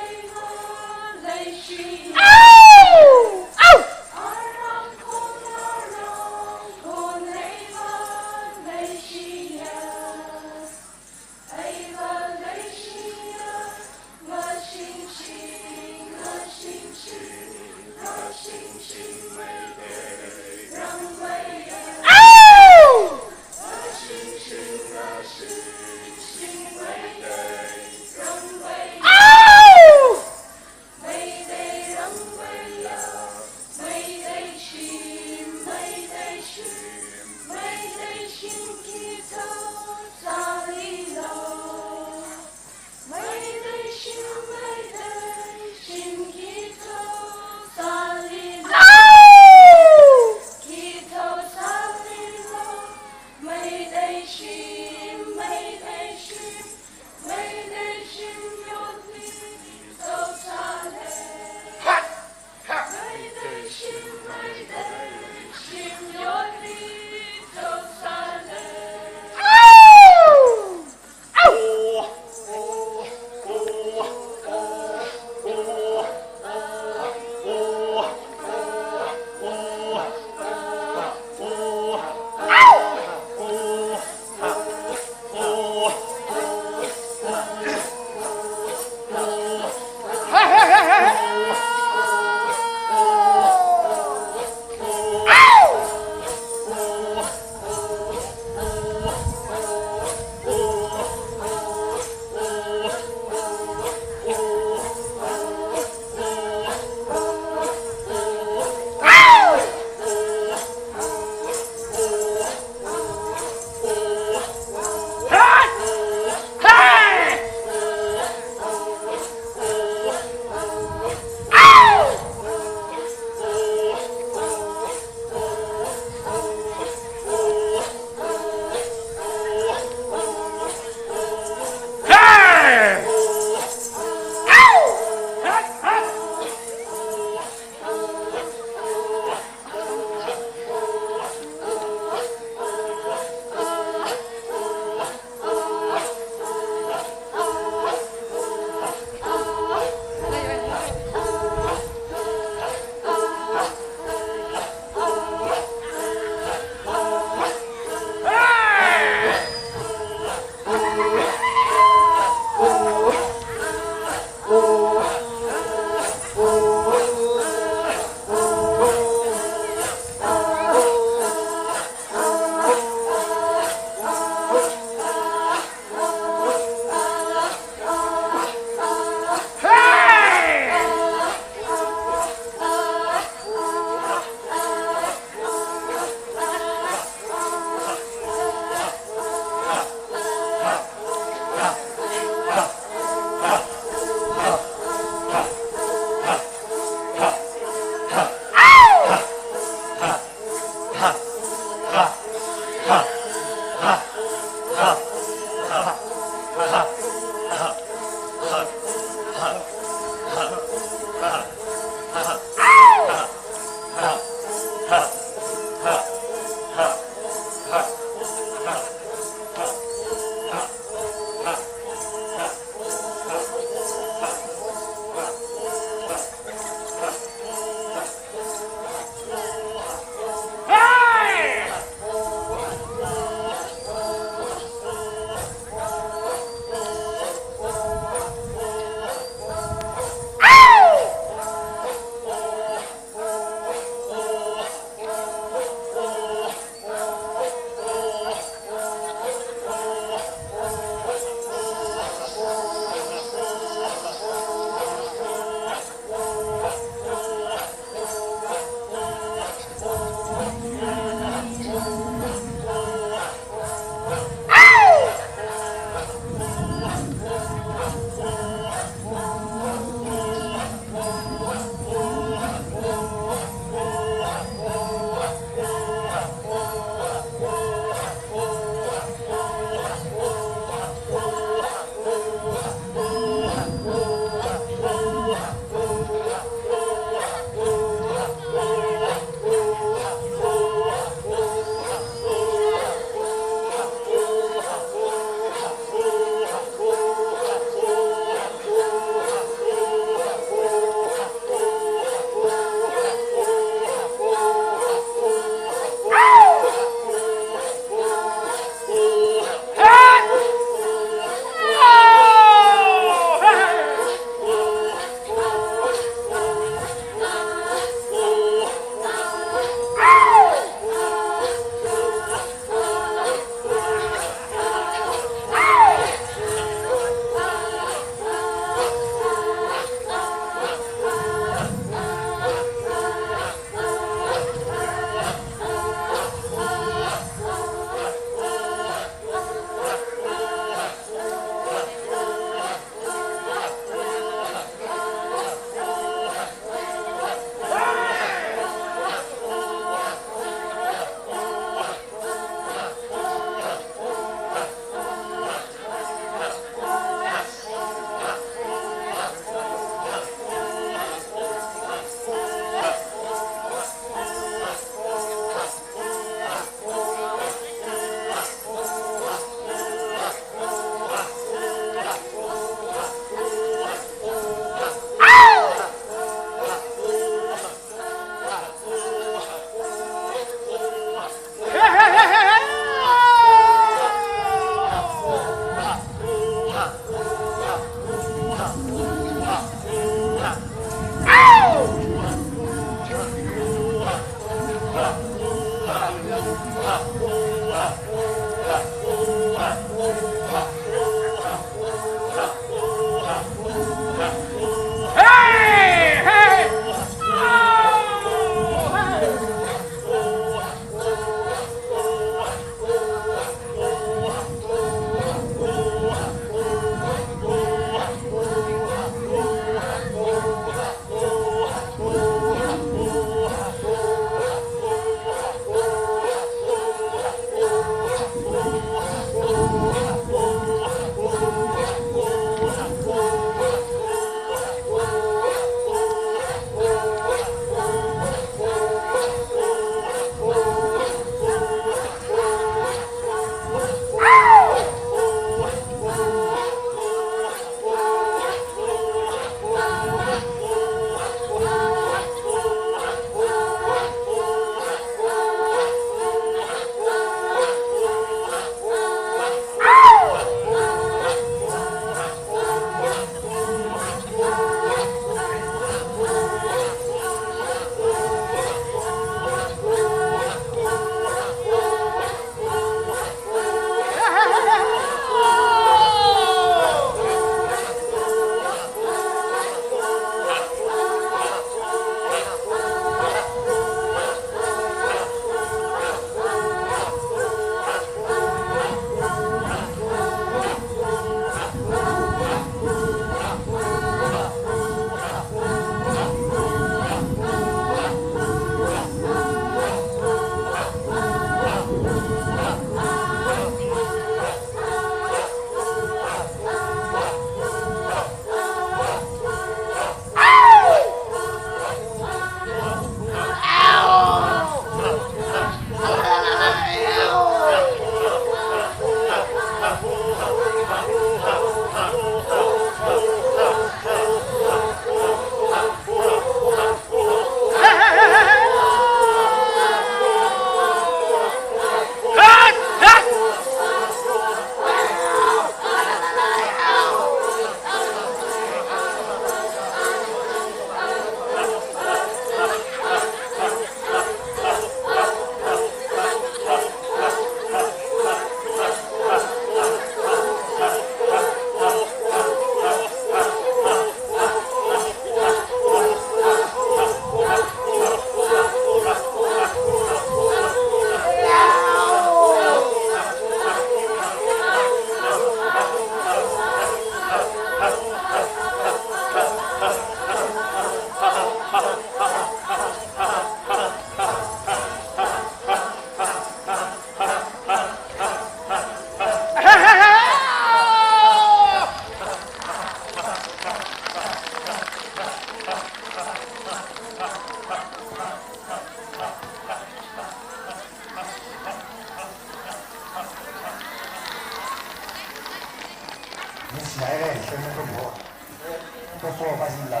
Ko ba jin la,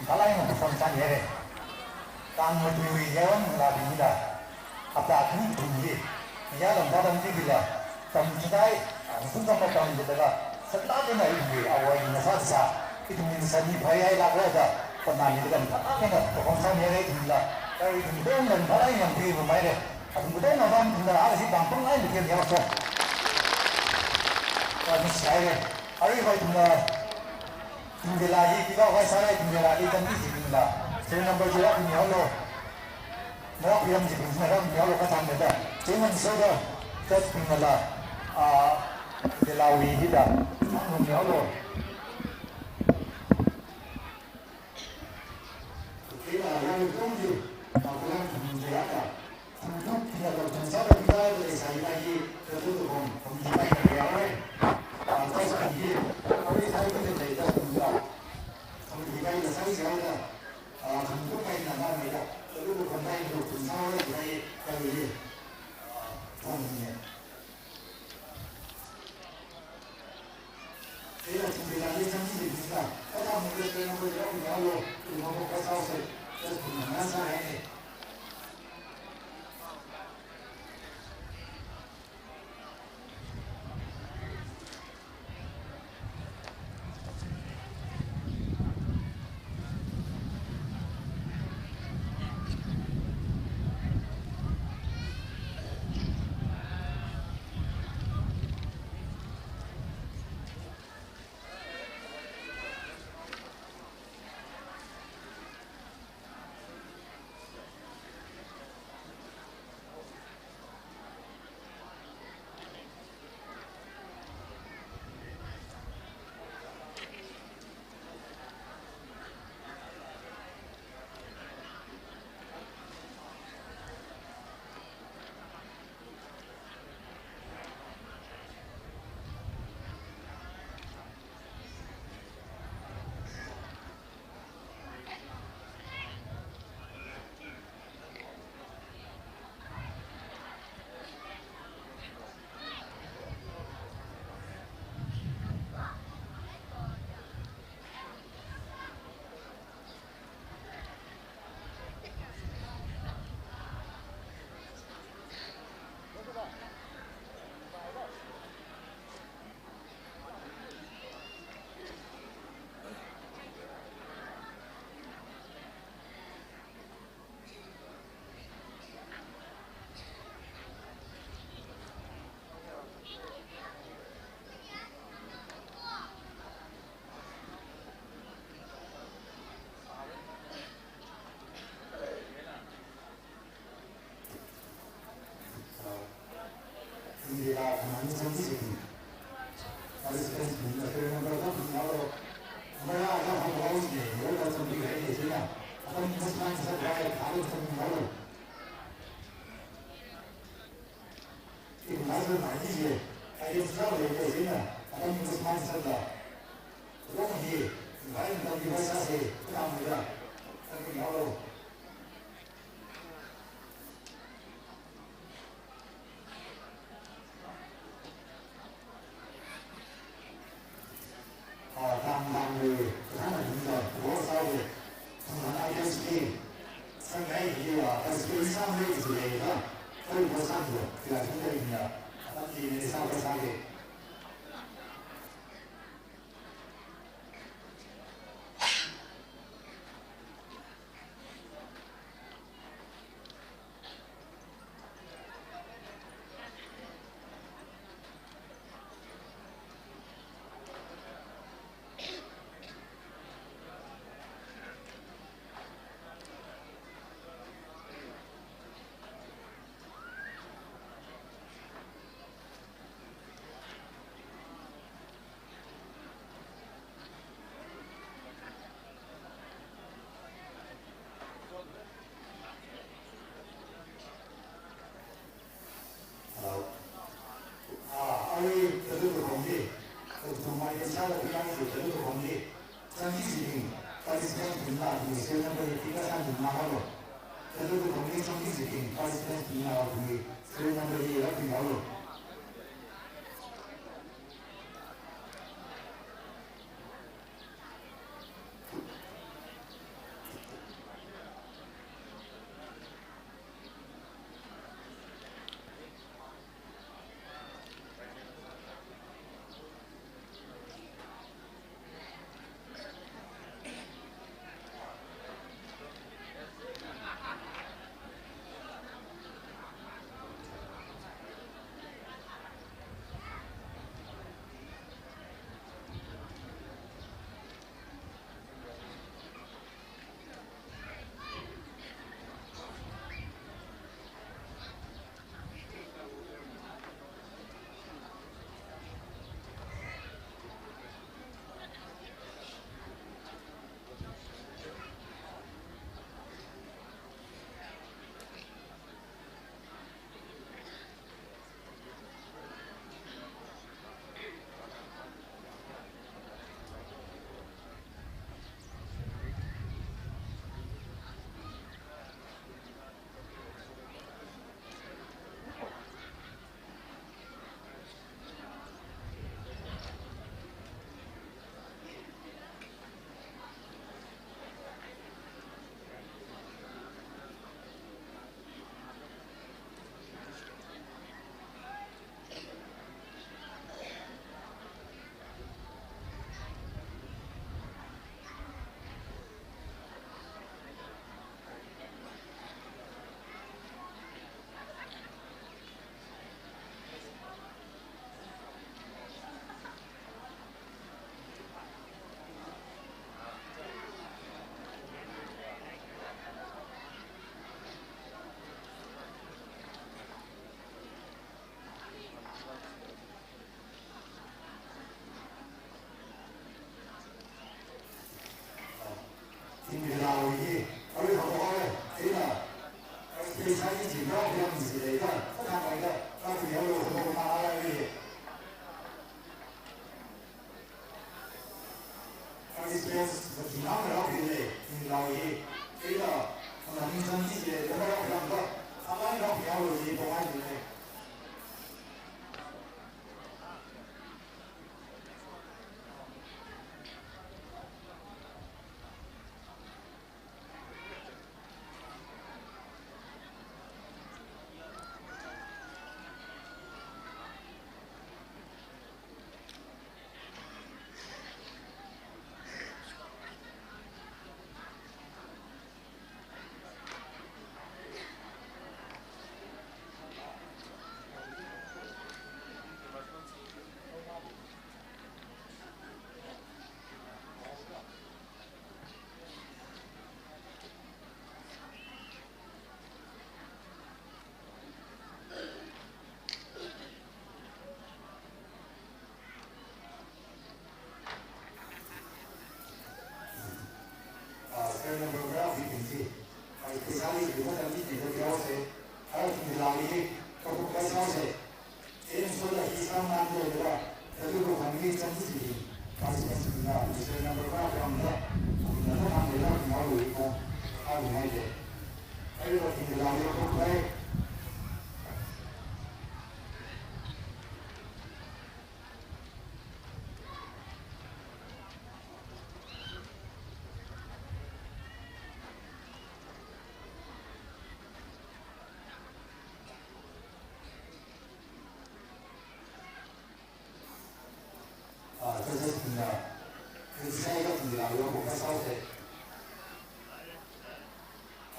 mathālāk eina perform sāmihaira. Tangmatui yaron la bing la, hapta khani kathum hi, ya lam ba dam di bi la, tamchithei, ang sum tam tam di la, sāda dena ithumwui award na sāsā, ithumwui sāmi phai ai la ko da, ko na mi da mathālāk eina perform sāmihaira ithum la, kha ithum dong dong mathālāk eina phi bu mai re, athum dong na dam ithum la, ara si bang pang ai mi ke ya so. Ka mi sai re, ari bai ithum la, Tingdela hi, kiba vai sāra Tingdela hi, tamchithei bing la. Serial number zero bing yolo. Mok yam ji bing na ram yolo kathānmida. Chingman soda, tat bing la. Ah, Tingdela wui hida. Ang bing yolo. Tingdela yang tong ji. Makulang bing ya ka.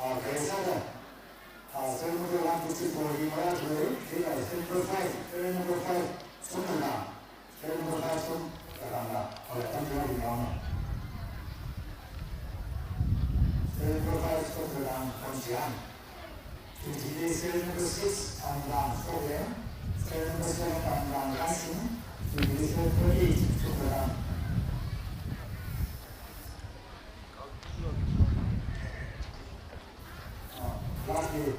Ah, kaya sāda. Ah, serial number one, two, three, four, hi mara tui, hi kala serial number five, serial number five, sum kala. Serial number five, sum kala. Kala, tam kala, hi mara. Serial number five, sum kala, Khonchiang. Tui chili serial number six, Amdang Sokleng. Serial number seven, Amdang Lansing. Tui chili serial number eight, sum kala. Lastly,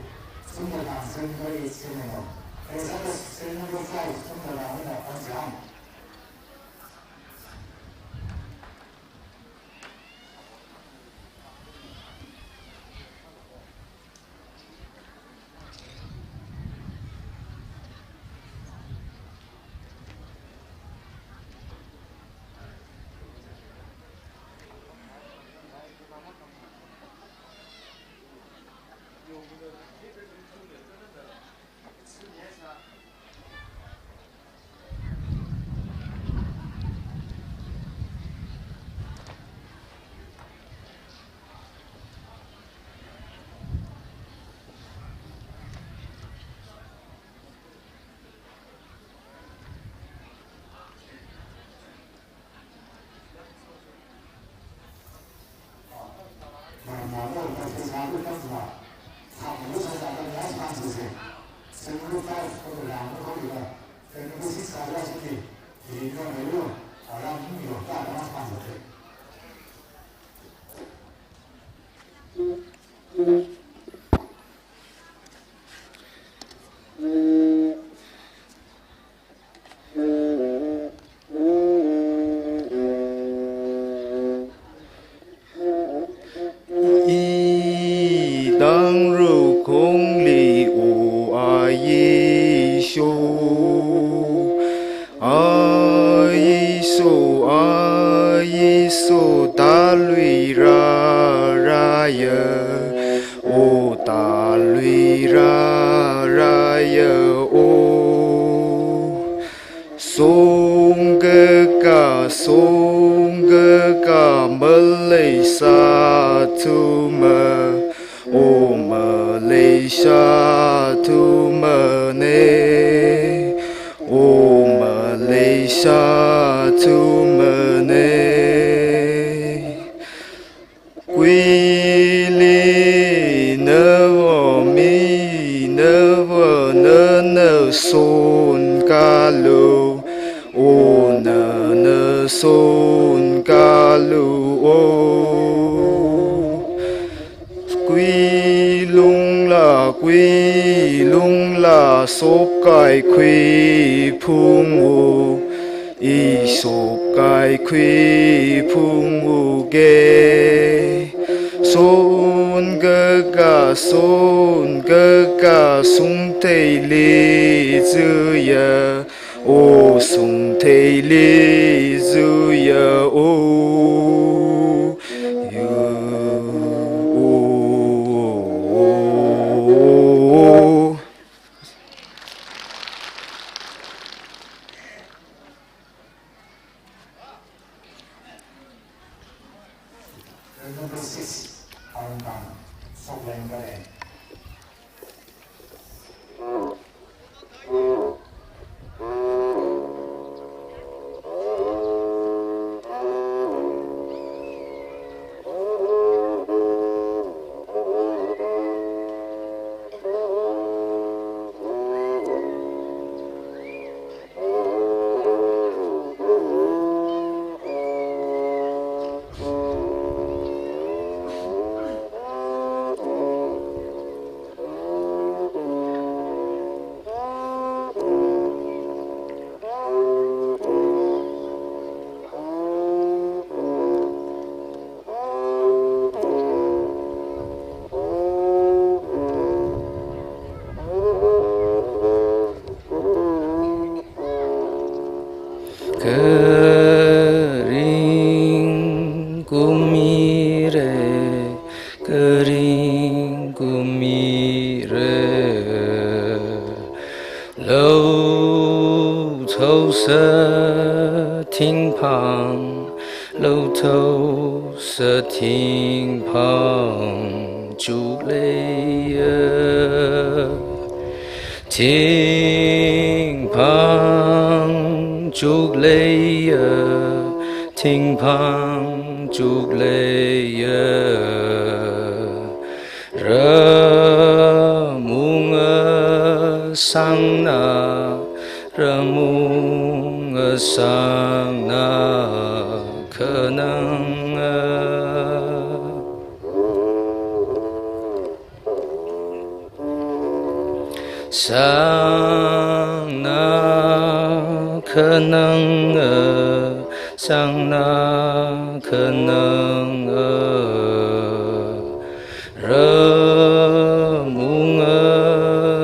sum kala, serial number eight, serial number. Kaya sāda serial number five, sum kala, hina, Khonchiang. I tangrukhongli o Ayiso, Ayiso, Ayiso, tāluira rāya, o tāluira rāya o. Songkaka, songkaka maleisāthuma, o maleisāthumana, o maleisāthumana. Kuili nava mi nava nana sonkalu, o nana sonkalu o. Kuilungla, kuilungla sokhai khuiphungu, i sokhai khuiphungu ge. Songkaka, songkaka sungtheili zuya, o sungtheili zuya o. Yu, o, o, o. Number six, Arunbang, Sokleng Galen. Sathingphang, lothao sathingphang chukleiya. Thingphang chukleiya, thingphang chukleiya. Ramung asangna, ramung asangna khananga. Sangna khananga, sangna khananga. Ramung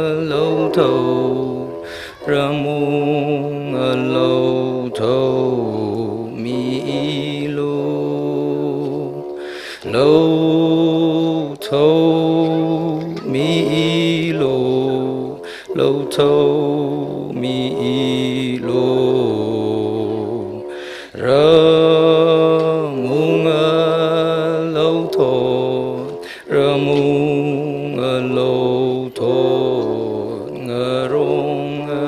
alothao, ramung alothao milu. Lothao milu, lothao milu. Ramung alothao, ramung alothao ngaronga.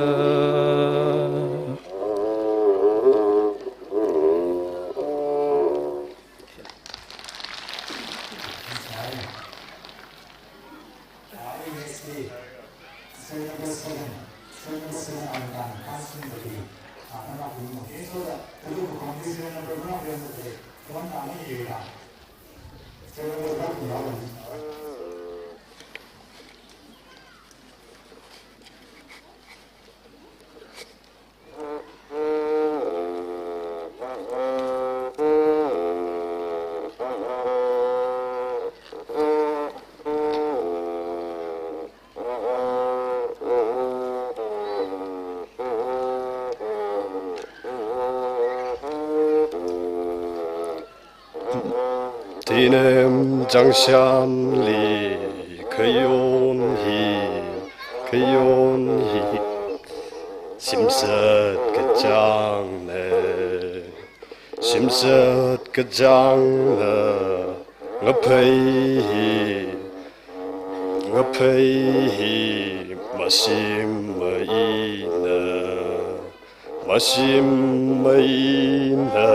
Tinem chāngshamli khayon hi, khayon hi, shimsat kachāngna, shimsat kachāngna, ngaphei hi, ngaphei hi, mashim maina, mashim maina.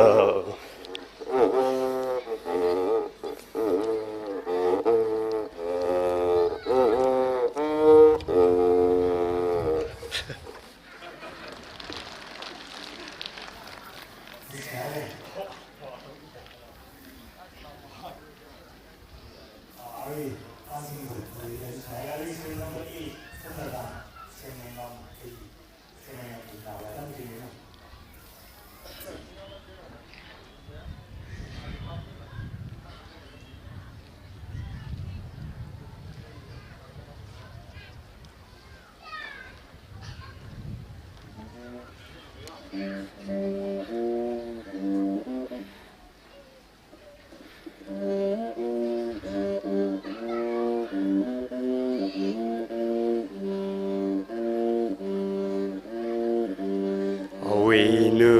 Awui nu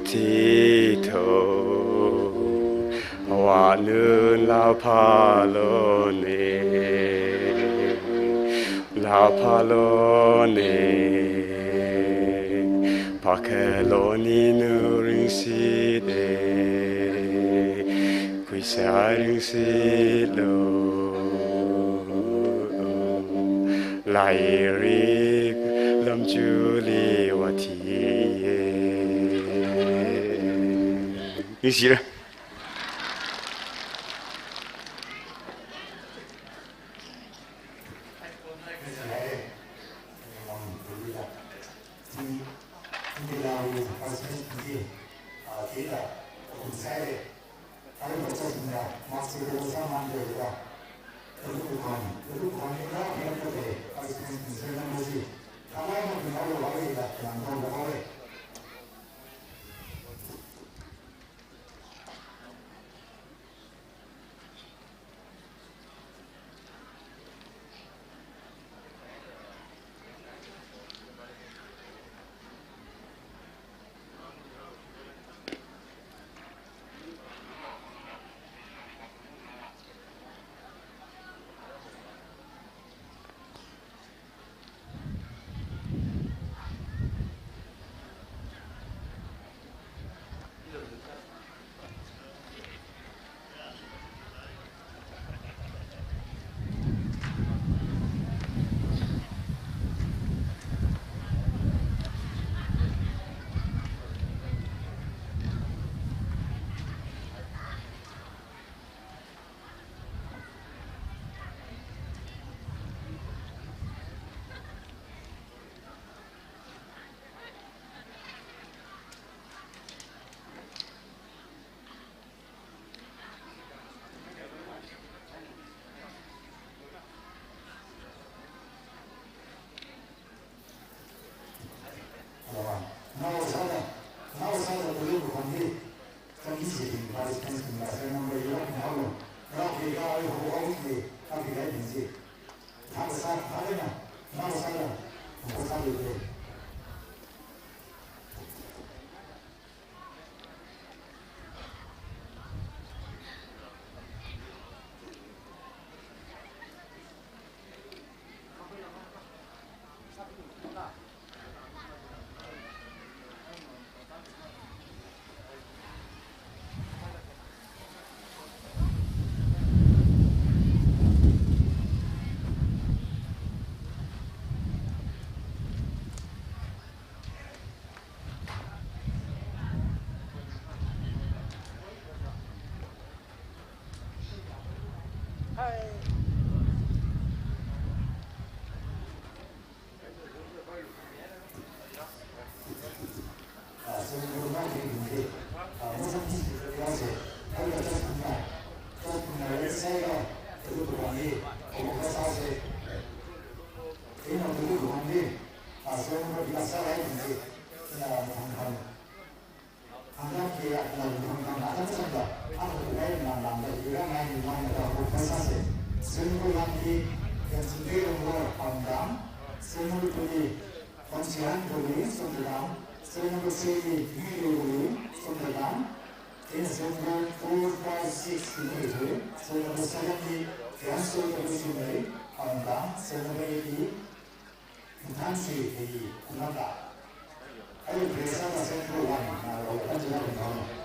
thitho, awanu laphālone, laphālone, phākhaloni nu ringshite, khuisā ringshitlu, lairik lamchuli vāthiye. Ningshira. Serial number three li Milo Boli, Somdal Dam. Then serial number four, five, six li Milo Boli. Serial number seven li Fianso Tabushi Mei, Pangdam. Serial number eight li Muthanshi Hei, Kumnata. Ayo, presa ta serial number one, na, ro, kan jina kan jina.